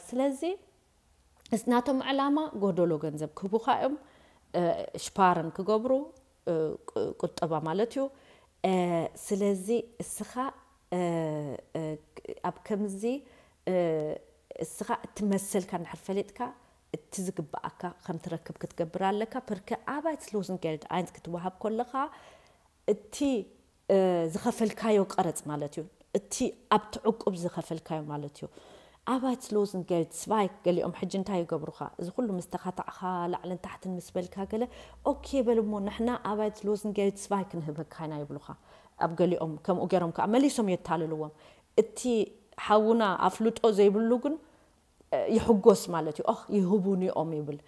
ስለዚ ናቶም ዕላማ ጎደሎ ገንዘብ ክህቡኻ እዮም፣ ሽፓርን ክገብሩ ቁጠባ ማለት እዩ። ስለዚ እስኻ ኣብ ከምዚ እስኻ እቲ መሰልካ እንድሕር ፈሊጥካ እቲ ዝግብኣካ ከም ትረክብ ክትገብር ኣለካ። ፐርከ ኣባይት ሎዝንጌልድ ኣይንት ክትወሃብ ከለኻ እቲ ዝኸፈልካዮ ቀረጽ ማለት እዩ። እቲ ኣብቲ ዕቁብ ዝኸፈልካዮ ማለት እዩ። ኣባይት ሎዝንጌልድ ስባይ ገሊኦም ሕጂ እንታይ ይገብሩኻ? እዚ ኩሉ ምስ ተኻታዕኻ ላዕልን ታሕትን ምስ በልካ ገለ ኦኬ በል እሞ ንሕና ኣባይት ሎዝንጌልድ ስባይ ክንህበካ ኢና ይብሉኻ። ኣብ ገሊኦም ከምኡ ገይሮም ከዓ መሊሶም የታልልዎም። እቲ ሓውና ኣፍልጦ ዘይብሉ ግን ይሕጎስ ማለት እዩ። ኦህ ይህቡኒ እዮም ይብል።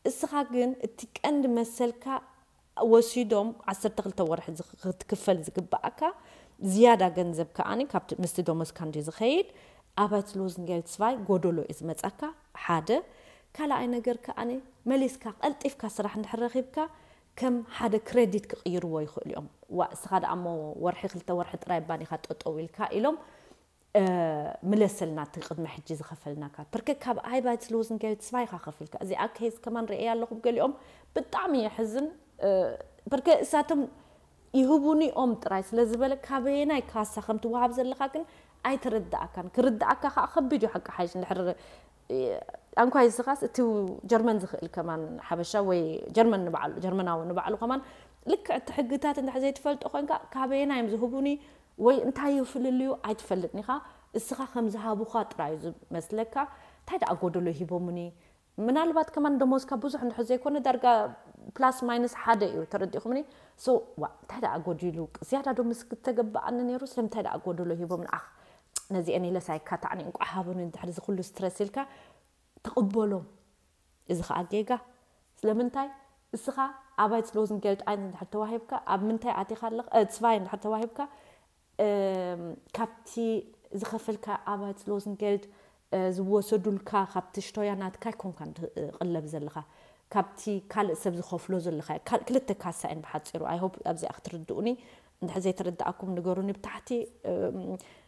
እስኻ ግን እቲ ቀንዲ መሰልካ ወሲዶም ዓሰርተ ክልተ ወርሒ ክትክፈል ዝግብኣካ ዝያዳ ገንዘብ ከዓኒ ካብቲ ምስቲ ደሞዝካ እንዲ ዝኸይድ ኣባይት ሎዝንጌልድ ስባይ ጎደሎ እዩ ዝመጻካ። ሓደ ካልኣይ ነገር ከዓኒ መሊስካ ቀልጢፍካ ስራሕ እንድሕር ረኺብካ ከም ሓደ ክሬዲት ክቕይርዎ ይኽእሉ እዮም። ዋ እስኻ ደኣ እሞ ወርሒ ክልተ ወርሒ ጥራይ ባኒኻ ጠጠው ኢልካ ኢሎም ምለሰልና እቲ ቅድሚ ሕጂ ዝኸፈልናካ ፐርከ ካብ ኣይ ባይት ሎዝንጌልድ ስባይ ኢኻ ከፊልካ። እዚኣ ኬዝ ከማን ርእየ ኣለኹ ብገሊኦም ብጣዕሚ የሕዝን። ፐርከ እሳቶም ይህቡኒ ኦም ጥራይ ስለ ዝበለ ካበየናይ ካሳ ከም ትወሃብ ዘለካ ግን ኣይተረድኣካን። ክርድኣካ ከዓ ከቢድ እዩ ሓቂ ሓይሽ እንድሕር ኣንኳይ እስኻስ እቲ ጀርመን ዝኽእል ከማን ሓበሻ ወይ ጀርመን ንባዕሉ ጀርመናዊ ንባዕሉ ከማን ልክዕ እቲ ሕግታት እንድሕር ዘይትፈልጦ ኮንካ ካበየናይ እዮም ዝህቡኒ ወይ እንታይ እዩ ፍልልዩ ኣይትፈልጥን ኢኻ። እስኻ ከም ዝሃቡኻ ጥራይ እዩ ዝመስለካ። እንታይ ደኣ ጎደሎ ሂቦሙኒ? ምናልባት ከማን ደሞዝካ ብዙሕ እንድሕር ዘይኮነ ዳርጋ ፕላስ ማይነስ ሓደ እዩ። ተረዲእኹምኒ? ሶ ዋ እንታይ ደኣ ጎዲሉ? ዝያዳ ዶ ምስ ክተገበኣኒ ነይሩ? ስለምንታይ ደኣ ጎደሎ ሂቦም ንዓኽ? ነዚአን ኢለስ ኣይካታዕኒ። እንቋዕ ሃቡኒ እንድሕር እዚ ኩሉ ስትረስ ኢልካ ትቕበሎም። እዚ ኸዓ ጌጋ። ስለምንታይ? እስኻ ኣባይት ሎዝን ጌልድ ኣይንስ እንድሕር ተዋሂብካ፣ ኣብ ምንታይ ኣቲኻ ኣለኻ? እ፣ ጽባይ እንድሕር ተዋሂብካ፣ እም፣ ካብቲ ዝኸፈልካ ኣባይት ሎዝን ጌልድ፣ እ፣ ዝወሰዱልካ ካብቲ ሽቶያ ናትካ ኣይኮንካን ትቕለብ ዘለኻ። ካብቲ ካልእ ሰብ ዝኸፍሎ ዘለኻ። ካል-፣ ክልተ ካሳ እየን ብሓጺሩ። I hope ኣብዚኣ ክትርድኡኒ። እንድሕር ዘይተረዳእኩም ንገሩኒ ብታሕቲ። እም፣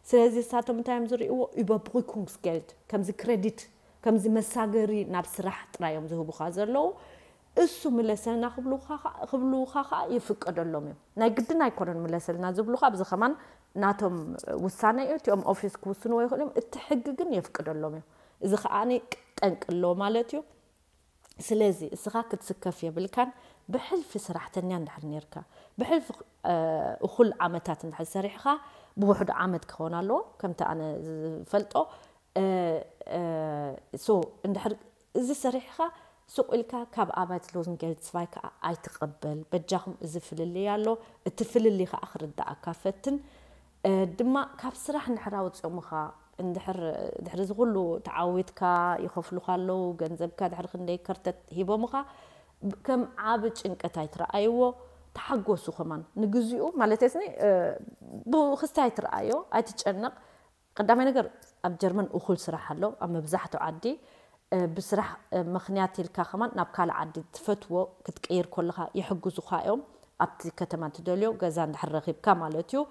ስለዚ ንሳቶም እንታይ እዮም ዝርእይዎ? Überbrückungsgeld፣ ከምዚ ክሬዲት፣ ከምዚ መሳገሪ ናብ ስራሕ ጥራይ እዮም ዝህቡኻ ዘለዉ። እሱ ምለሰልና ክብሉኻ ኸ-፣ ክብሉኻ ኸኣ ይፍቀደሎም እዮም። ናይ ግድን ኣይኮነን ምለሰልና ዝብሉኻ። ኣብዚ ኸማን ናቶም ውሳነ እዩ። እቲኦም ኦፊስ ክውስንዎ ይኽእሉ እዮም። እቲ ሕጊ ግን የፍቅደሎም እዩ። እዚ ኸኣ ጠንቂ ኣለዎ ማለት እዩ። ስለዚ እስኻ ክትስከፍ የብልካን። ብሕልፊ ሰራሕተኛ እንድሕር ነርካ፣ ብሕልፊ፣ እ፣ እኹል ዓመታት እንድሕር ሰሪሕኻ፣ ብውሕዱ ዓመት ክኸውን ኣለዎ፣ ከምቲ ኣነ ዝፈልጦ። እ፣ እ፣ ሶ እንድሕር እዚ ሰሪሕኻ ሱቕ ኢልካ ካብ ኣባይት ሎዝን ጌልድ ጽባይ ከኣ ኣይትቐበል። በጃኹም እዚ ፍልልይ ኣሎ፣ እቲ ፍልልይ ከኣ ክርድኣካ ፈትን። እ፣ ድማ ካብ ስራሕ እንድሕር ኣውጽኦምኻ፣ እንድሕር፣ ድሕሪ እዚ ኩሉ ተዓዊትካ ይኸፍሉኻ ኣለዉ፣ ገንዘብካ ድሕሪ ክንደይ ከርተት ሂቦምኻ፣ ከም ዓቢ ጭንቀት ኣይትረኣይዎ፣ ተሓጎሱ ከማን። ንግዚኡ፣ ማለት ስኒ፣ እ፣ ብክስታይ ኣይትረኣዮ፣ ኣይትጨነቕ። ቀዳማይ ነገር፣ ኣብ ጀርመን እኹል ስራሕ ኣሎ፣ ኣብ መብዛሕትኡ ዓዲ። እ፣ ብስራሕ፣ እ፣ ምኽንያት ኢልካ ከማን ናብ ካልእ ዓዲ ትፈትዎ ክትቅይር ከለኻ ይሕግዙኻ እዮም። ኣብቲ ከተማ ትደልዮ ገዛ እንድሕር ረኺብካ ማለት እዩ።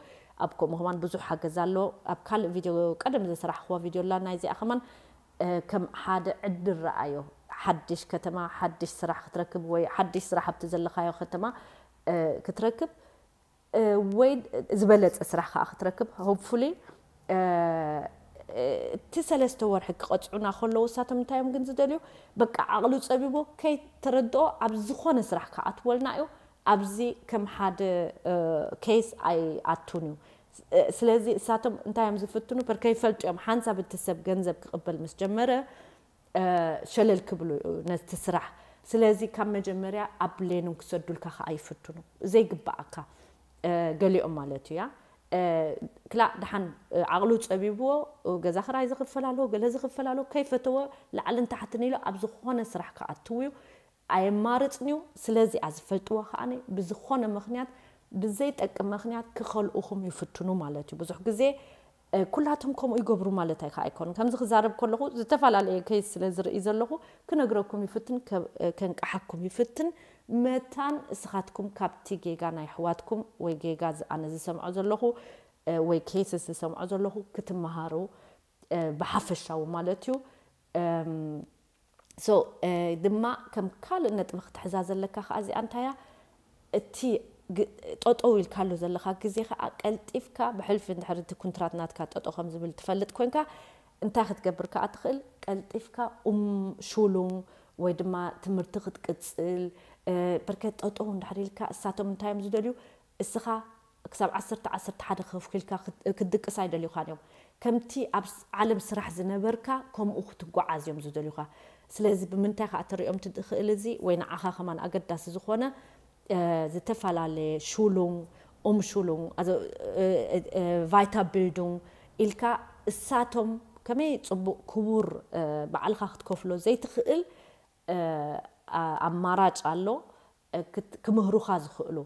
ኣብ ከምኡ ከማን ብዙሕ ሓገዝ ኣሎ። ኣብ ካልእ ቪድዮ፣ ቀደም ዘሰራሕኽዋ ቪድዮ ኣላ፣ ናይዚኣ ከማን፣ እ፣ ከም ሓደ ዕድል ረኣዮ። ሓድሽ ከተማ፣ ሓድሽ ስራሕ ክትረክብ ወይ ሓድሽ ስራሕ ኣብቲ ዘለኻዮ ከተማ፣ እ፣ ክትረክብ፣ እ፣ ወይ ዝበለጸ ስራሕ ከኣ ክትረክብ፣ ሆፕፉሊ፣ እ፣ እ፣ እቲ ሰለስተ ወርሒ ክቐጽዑና ከለዉ፣ እሳቶም እንታይ እዮም ግን ዝደልዩ? በቃ ዓቕሉ ጸቢቦ ከይተረድኦ ኣብ ዝኾነ ስራሕ ክኣትወልና እዩ። ኣብዚ ከም ሓደ፣ እ፣ ኬስ ኣይኣቱን እዩ። እ፣ ስለዚ እሳቶም እንታይ እዮም ዝፍትኑ? በር ከይፈልጡ እዮም። ሓንሳብ እቲ ሰብ ገንዘብ ክቕበል ምስ ጀመረ፣ እ፣ ሸለል ክብሉ ነቲ ስራሕ። ስለዚ ካብ መጀመርያ ኣብ ሌኑን ክሰዱልካ ከኣ ይፍትኑ። ዘይግብኣካ፣ እ፣ ገሊኦም ማለት እዩ፣ ያ። እ፣ ክላእ ደሓን፣ እ፣ ዓቕሉ ጸቢብዎ፣ እ፣ ገዛ ክራይ ዝኽፈል ኣሎ፣ ገለ ዝኽፈል ኣሎ፣ ከይፈተወ ላዕልን ታሕትን ኢሉ ኣብ ዝኾነ ስራሕ ክኣትው እዩ። ኣየማርጽን እዩ። ስለዚ እያ ዝፈልጥዎ ከኣ ብዝኾነ ምኽንያት፣ ብዘይጠቅም ምኽንያት ክኸልኡኹም ይፍትኑ ማለት እዩ። ብዙሕ ግዜ፣ እ፣ ኩላቶም ከምኡ ይገብሩ ማለት ኣይከ-፣ ኣይኮኑን። ከምዚ ክዛረብ ከለኹ ዝተፈላለየ ኬስ ስለ ዝርኢ ዘለኹ ክነግረኩም ይፍትን፣ ከ-፣ እ፣ ከንቅሓኩም ይፍትን። መታን እስኻትኩም ካብቲ ጌጋ ናይ ኣሕዋትኩም ወይ ጌጋ ዝ-፣ ኣነ ዝሰምዖ ዘለኹ፣ እ፣ ወይ ኬስስ ዝሰምዖ ዘለኹ ክትመሃሩ፣ እ፣ ብሓፈሻዊ ማለት እዩ። እም፣ ሶ፣ እ፣ ድማ ከም ካልእ ነጥቢ ክትሕዛ ዘለካ ከኣ እዚኣ እንታይ እያ? እቲ ግ-፣ ጠጠው ኢልካሉ ዘለኻ ግዜ ከኣ ቀልጢፍካ፣ ብሕልፊ እንድሕር እቲ ኩንትራት ናትካ ጠጠው ከም ዝብል ትፈልጥ ኮንካ፣ እንታይ ክትገብር ከኣ ትኽእል? ቀልጢፍካ ኡምሹሉንግ ወይ ድማ ትምህርቲ ክትቅጽል፣ እ፣ በርከት ጠጠው እንድሕር ኢልካ፣ እሳቶም እንታይ እዮም ዝደልዩ? እስኻ ክሳብ ዓሰርተ፣ ዓሰርተ ሓደ ከፍኪልካ ክት-፣ ክትድቅስ ኣይደልዩኻን እዮም። ከምቲ ኣብ ስ-፣ ዓለም ስራሕ ዝነበርካ ከምኡ ክትጓዓዝ እዮም ዝደልዩኻ። ስለዚ ብምንታይ ከኣ ትሪኦም ትኽእል እዚ ወይ ንዓኻ ከማን ኣገዳሲ ዝኾነ፣ እ፣ ዝተፈላለየ ሹሉንግ፣ ኡምሹሉንግ፣ ኣዞ-፣ እ፣ እ፣ እ፣ ቫይታ ቢልዱንግ ኢልካ እሳቶም ከመይ ጽቡቕ ክቡር፣ እ፣ ባዕልኻ ክትከፍሎ ዘይትኽእል፣ እ፣ ኣ-፣ ኣማራጭ ኣሎ፣ እ፣ ክት-፣ ክምህሩኻ ዝኽእሉ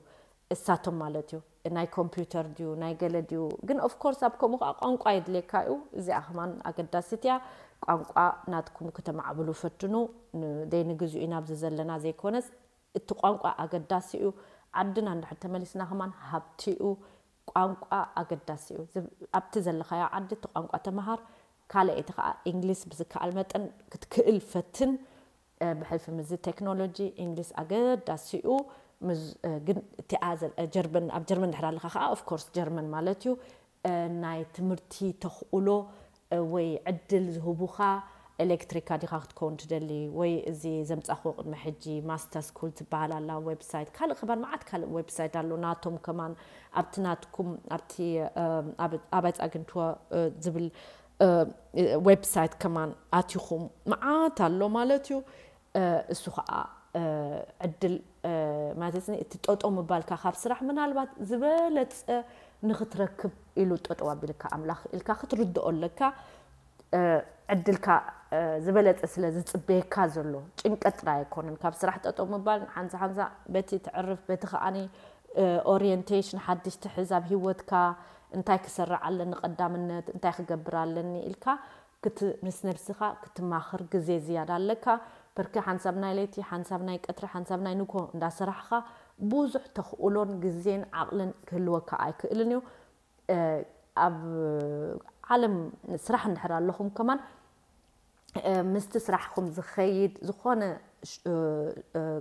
እሳቶም ማለት እዩ። ናይ ኮምፒውተር ድዩ፣ ናይ ገለ ድዩ? ግን ኦፍ ኮርስ ኣብ ከምኡ ከኣ ቋንቋ የድልየካ እዩ። እዚኣ ከማን ኣገዳሲት እያ። ቋንቋ ናትኩም ክተማዕብሉ ፈትኑ። ን-፣ ደይ ንግዚኡ ኢና ኣብዚ ዘለና ዘይኮነስ፣ እቲ ቋንቋ ኣገዳሲ እዩ። ዓድና እንድሕር ተመሊስና ከማን ሃብቲ እዩ። ቋንቋ ኣገዳሲ እዩ። ዝብ-፣ ኣብቲ ዘለኻዮ ዓዲ እቲ ቋንቋ ተመሃር። ካልኣይቲ ከኣ እንግሊዝ ብዝከኣል መጠን ክትክእል ፈትን። እ፣ ብሕልፊ ምስዚ ቴክኖሎጂ እንግሊዝ ኣገዳሲ እዩ። ምስ፣ እ፣ ግን እቲኣ ዘል-፣ እ፣ ጀርመን፣ ኣብ ጀርመን ድሕር ኣለኻ ከኣ ኦፍ ኮርስ ጀርመን ማለት እዩ። እ፣ ናይ ትምህርቲ ተኽእሎ፣ እ፣ ወይ ዕድል ዝህቡኻ ኤሌክትሪካ ዲኻ ክትከውን ትደሊ? ወይ እዚ ዘምጻኹ ቅድሚ ሕጂ ማስተር ስኩል ትበሃል ኣላ ዌብሳይት፣ ካልእ ከማን መዓት ካልእ ዌብሳይት ኣሎ ናቶም ከማን ኣብቲ ናትኩም ኣብቲ፣ እ፣ ኣብ-፣ ኣባይ ጻግንትወ፣ እ፣ ዝብል፣ እ፣ ዌብሳይት ከማን ኣቲኹም መዓት ኣሎ ማለት እዩ። እ፣ እሱ ኸኣ፣ እ፣ ዕድል ማለት እቲ ጠጠው ምባልካ ካብ ስራሕ ምናልባት ዝበለፀ ንክትረክብ ኢሉ ጠጠው ኣቢልካ ኣምላኽ ኢልካ ክትርድኦ ኣለካ። ዕድልካ ዝበለፀ ስለ ዝፅበየካ ዘሎ ጭንቀት ጥራይ ኣይኮነን። ካብ ስራሕ ጠጠው ምባል ሓንሳ ሓንሳ በቲ ትዕርፍ በቲ ከዓኒ ኦሪየንቴሽን ሓድሽ ትሕዝ ኣብ ህይወትካ እንታይ ክሰርዕ ኣለኒ ቀዳምነት እንታይ ክገብር ኣለኒ ኢልካ ምስ ነብስኻ ክትማኽር ግዜ ዝያዳ ኣለካ። ብርኪ ሓንሳብ ናይ ለይቲ ሓንሳብ ናይ ቀትሪ ሓንሳብ ናይ ንግሆ እንዳሰራሕኻ ብዙሕ ተኽእሎን ግዜን ዓቕልን ክህልወካ ኣይክእልን እዩ። ኣብ ዓለም ስራሕ እንድሕር ኣለኹም ከማን ምስቲ ስራሕኹም ዝኸይድ ዝኾነ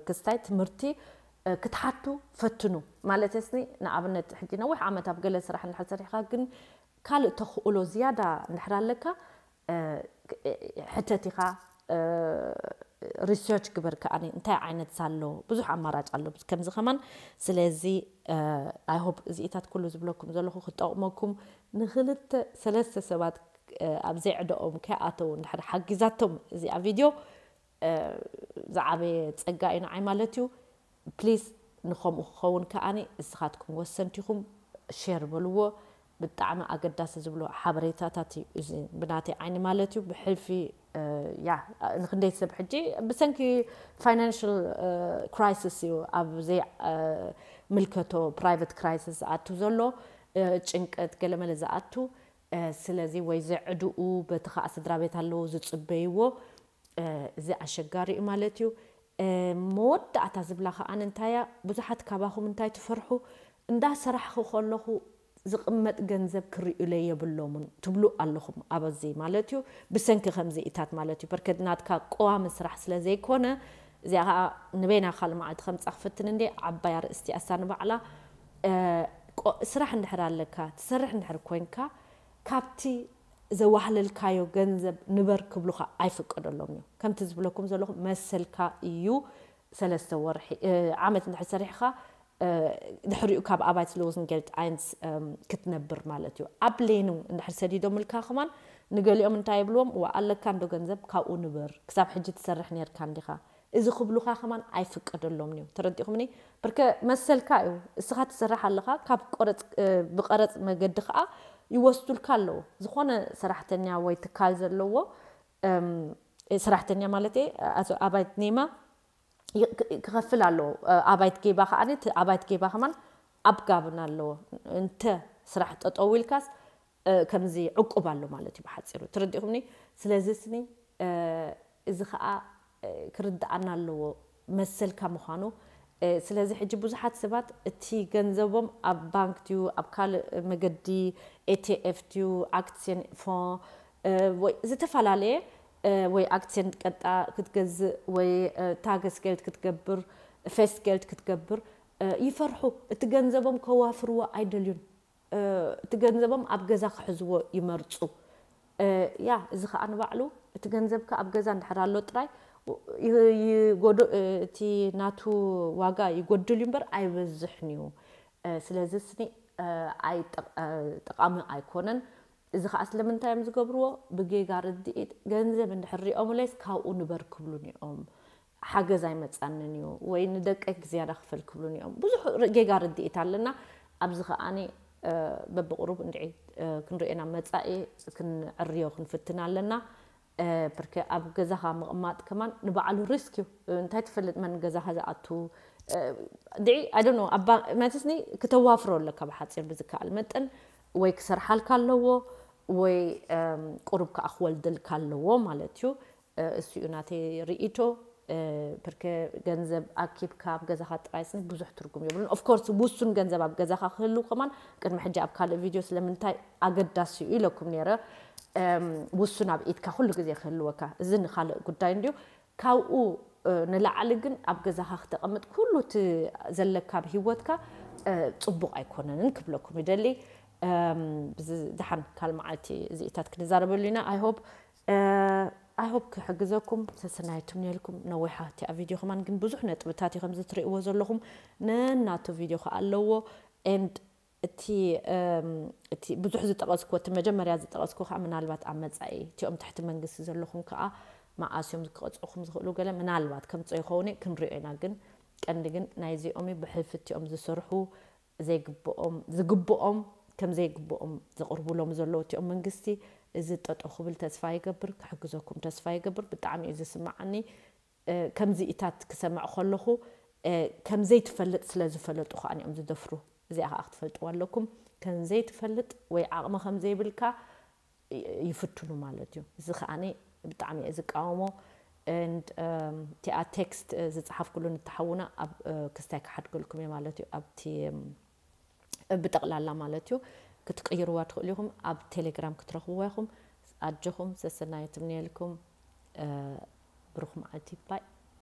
ክስታይ ትምህርቲ ክትሓቱ ፈትኑ። ማለት ስኒ ንኣብነት ሕጂ ነዊሕ ዓመት ኣብ ገለ ስራሕ እንድሕር ሰሪሕካ ግን ካልእ ተኽእሎ ዝያዳ እንድሕር ኣለካ ሕተት ኢኻ። ሪሰርች ግበር ከኣ እንታይ ዓይነት ኣሎ ብዙሕ ኣማራጭ ኣሎ ከምዚ ከማን። ስለዚ ኣይሆፕ እዚኢታት ኩሉ ዝብለኩም ዘለኹ ክጠቕመኩም ንክልተ ሰለስተ ሰባት ኣብ ዘይዕደኦም ከይኣተው እንድሕር ሓጊዛቶም እዚኣ ቪድዮ ዝዓበየ ጸጋ እዩ ንዓይ ማለት እዩ። ፕሊስ ንኸምኡ ክኸውን ከኣኒ እስኻትኩም ወሰንቲኹም ሼር በልዎ። ብጣዕሚ ኣገዳሲ ዝብሎ ሓበሬታታት እዩ እዚ ብናተይ ዓይኒ ማለት እዩ። ብሕልፊ ያ ንክንደይ ሰብ ሕጂ ብሰንኪ ፋይናንሽል ክራይሲስ እዩ ኣብ ዘይምልከቶ ፕራይቨት ክራይሲስ ዝኣቱ ዘሎ ጭንቀት ገለመለ ዝኣቱ ስለዚ ወይ ዘዕድኡ በቲ ከዓ ስድራ ቤት ኣለዉ ዝፅበይዎ እዚ ኣሸጋሪ እዩ ማለት እዩ። መወዳእታ ዝብላ ከዓ እንታይ እያ ብዙሓት ካባኹም እንታይ ትፈርሑ እንዳሰራሕኹ ከለኹ ዝቕመጥ ገንዘብ ክርእዩለይ የብሎምን ትብሉ ኣለኹም ኣብዚ ማለት እዩ። ብሰንኪ ከምዚ ኢታት ማለት እዩ በርከ ናትካ ቀዋሚ ስራሕ ስለ ዘይኮነ እዚኣ ከዓ ንበይና ካልእ መዓልቲ ከምፃ ክፍትን እንደ ዓባይ ኣርእስቲ ኣሳ ንባዕላ ስራሕ እንድሕር ኣለካ ትሰርሕ እንድሕር ኮንካ ካብቲ ዘዋህለልካዮ ገንዘብ ንበር ክብሉኻ ኣይፍቀደሎም እዩ። ከምቲ ዝብለኩም ዘለኹ መሰልካ እዩ። ሰለስተ ወርሒ ዓመት እንድሕር ሰሪሕኻ ድሕሪኡ ካብ ኣባይት ሎዝን ጌልት ኣይንስ ክትነብር ማለት እዩ። ኣብ ሌኑ እንድሕር ሰዲዶምልካ ከማን ንገሊኦም እንታይ ይብልዎም ዋ ኣለካ እንዶ ገንዘብ ካብኡ ንበር ክሳብ ሕጂ ትሰርሕ ነርካ እንዲኻ እዚ ክብሉኻ ከማን ኣይፍቀደሎም እዩ። ተረዲኹምኒ? ብርከ መሰልካ እዩ። እስኻ ትሰርሕ ኣለኻ ካብ ቆረፅ ብቀረፅ መገዲ ከዓ ይወስዱልካ ኣለዎ። ዝኾነ ሰራሕተኛ ወይ ትካል ዘለዎ ሰራሕተኛ ማለት ኣባይት ኔማ ክኸፍል ኣለዎ። ኣባይት ጌባ ከዓ ኣባይት ጌባ ከማን ኣብ ጋብን ኣለዎ። እንተ ስራሕ ጠጠው ኢልካስ ከምዚ ዕቁብ ኣሎ ማለት እዩ ብሓፂሩ። ትረዲኹምኒ? ስለዚ ስኒ እዚ ከዓ ክርድኣና ኣለዎ መሰልካ ምዃኑ። ስለዚ ሕጂ ብዙሓት ሰባት እቲ ገንዘቦም ኣብ ባንክ ድዩ ኣብ ካልእ መገዲ ኤቲኤፍ ድዩ ኣክሲዮን ፎ ወይ ዝተፈላለየ ወይ ኣክሲዮን ቀጣ ክትገዝእ ወይ ታገስ ጌልት ክትገብር ፌስት ጌልት ክትገብር ይፈርሑ። እቲ ገንዘቦም ከዋፍርዎ ኣይደልዩን። እቲ ገንዘቦም ኣብ ገዛ ክሕዝዎ ይመርፁ። ያ እዚ ከዓ ንባዕሉ እቲ ገንዘብካ ኣብ ገዛ እንድሕር ኣሎ ጥራይ እቲ ናቱ ዋጋ ይጎድል እዩ እምበር ኣይበዝሕን እዩ። ስለዚ ስኒ ጠቓሚ ኣይኮነን። እዚ ከዓ ስለምንታይ እዮም ዝገብርዎ? ብጌጋ ርድኢት ገንዘብ እንድሕር ሪኦምለይስ ካብኡ ንበር ክብሉን እዮም። ሓገዝ ኣይመፃንን እዩ ወይ ንደቀይ ዝያዳ ክፈል ክብሉን እዮም። ብዙሕ ጌጋ ርድኢት ኣለና። ኣብዚ ከዓኒ በብቕሩብ እንድዒ ክንሪኦ ናብ መፃኢ ክንዕርዮ ክንፍትን ኣለና። ብርከ ኣብ ገዛኻ ምቕማጥ ከማን ንባዕሉ ሪስክ እዩ። እንታይ ትፈልጥ መን ገዛኻ ዝኣቱ ድዒ ኣደኖ ኣባ መትስኒ ክተዋፍሮ ኣለካ ብሓፂር ብዝከኣል መጠን ወይ ክሰርሓልካ ኣለዎ ወይ ቁሩብ ከዓ ክወልደልካ ኣለዎ ማለት እዩ። እሱ እዩ ናተይ ርኢቶ። ብርከ ገንዘብ ኣኪብካ ኣብ ገዛኻ ጥራይ ስኒ ብዙሕ ትርጉም የብሉን። ኦፍኮርስ ውሱን ገንዘብ ኣብ ገዛኻ ክህልው ከማን ቅድሚ ሕጂ ኣብ ካልእ ቪድዮ ስለምንታይ ኣገዳሲ እዩ ኢለኩም ነይረ። ውሱን ኣብ ኢድካ ኩሉ ግዜ ክህልወካ እዚ ንካልእ ጉዳይ እንድዩ። ካብኡ ንላዕሊ ግን ኣብ ገዛኻ ክተቐምጥ ኩሉ እቲ ዘለካ ኣብ ህይወትካ ፅቡቕ ኣይኮነንን ክብለኩም ይደሊ። ድሓን ካል መዓልቲ እዚኢታት ክንዛረበሉ ኢና ኣይሆፕ ኣይሆፕ ክሕግዘኩም ሰሰናይቱም ነልኩም ነዊሓ እቲኣ ቪድዮ ከማን ግን ብዙሕ ነጥብታት እዩ ከምዚ ትርእይዎ ዘለኹም ነናቱ ቪድዮ ከዓ ኣለዎ። And እቲ እቲ ብዙሕ ዝጠቐስኩ እቲ መጀመርያ ዝጠቐስኩ ከዓ ምናልባት ኣብ መፃኢ እቲኦም ትሕቲ መንግስቲ ዘለኹም ከዓ መኣስ እዮም ክቐፅዑኹም ዝኽእሉ ገለ ምናልባት ከምፅኦ ይኸውን ክንሪኦ ኢና። ግን ቀንዲ ግን ናይዚኦም እዩ። ብሕልፊ እቲኦም ዝሰርሑ ዘይግብኦም ዝግብኦም ከም ዘይግብኦም ዘቕርቡሎም ዘለዉ እቲኦም መንግስቲ እዚ ጠጠው ክብል ተስፋ ይገብር፣ ክሕግዘኩም ተስፋ ይገብር። ብጣዕሚ እዩ ዝስምዓኒ። ከምዚ ኢታት ክሰምዕ ከለኹ ከም ዘይትፈልጥ ስለ ዝፈለጡ ከኣ እዮም ዝደፍሩ። እዚኣ ከኣ ክትፈልጥዋ ኣለኩም። ከም ዘይትፈልጥ ወይ ዓቕሚ ከም ዘይብልካ ይፍትኑ ማለት እዩ። እዚ ከኣ ብጣዕሚ እየ ዝቃወሞ። And እቲኣ ቴክስት ዝፀሓፍኩሉ ንተሓውና ኣብ ክስታይ ክሓድገልኩም እየ ማለት እዩ። ኣብቲ ብጠቕላላ ማለት እዩ። ክትቅይርዋ ትኽእሉ ኢኹም። ኣብ ቴሌግራም ክትረኽብዋ ኢኹም። ኣጆኹም ሰሰናዩ ትምንየልኩም። ብሩኽ መዓልቲ ባይ።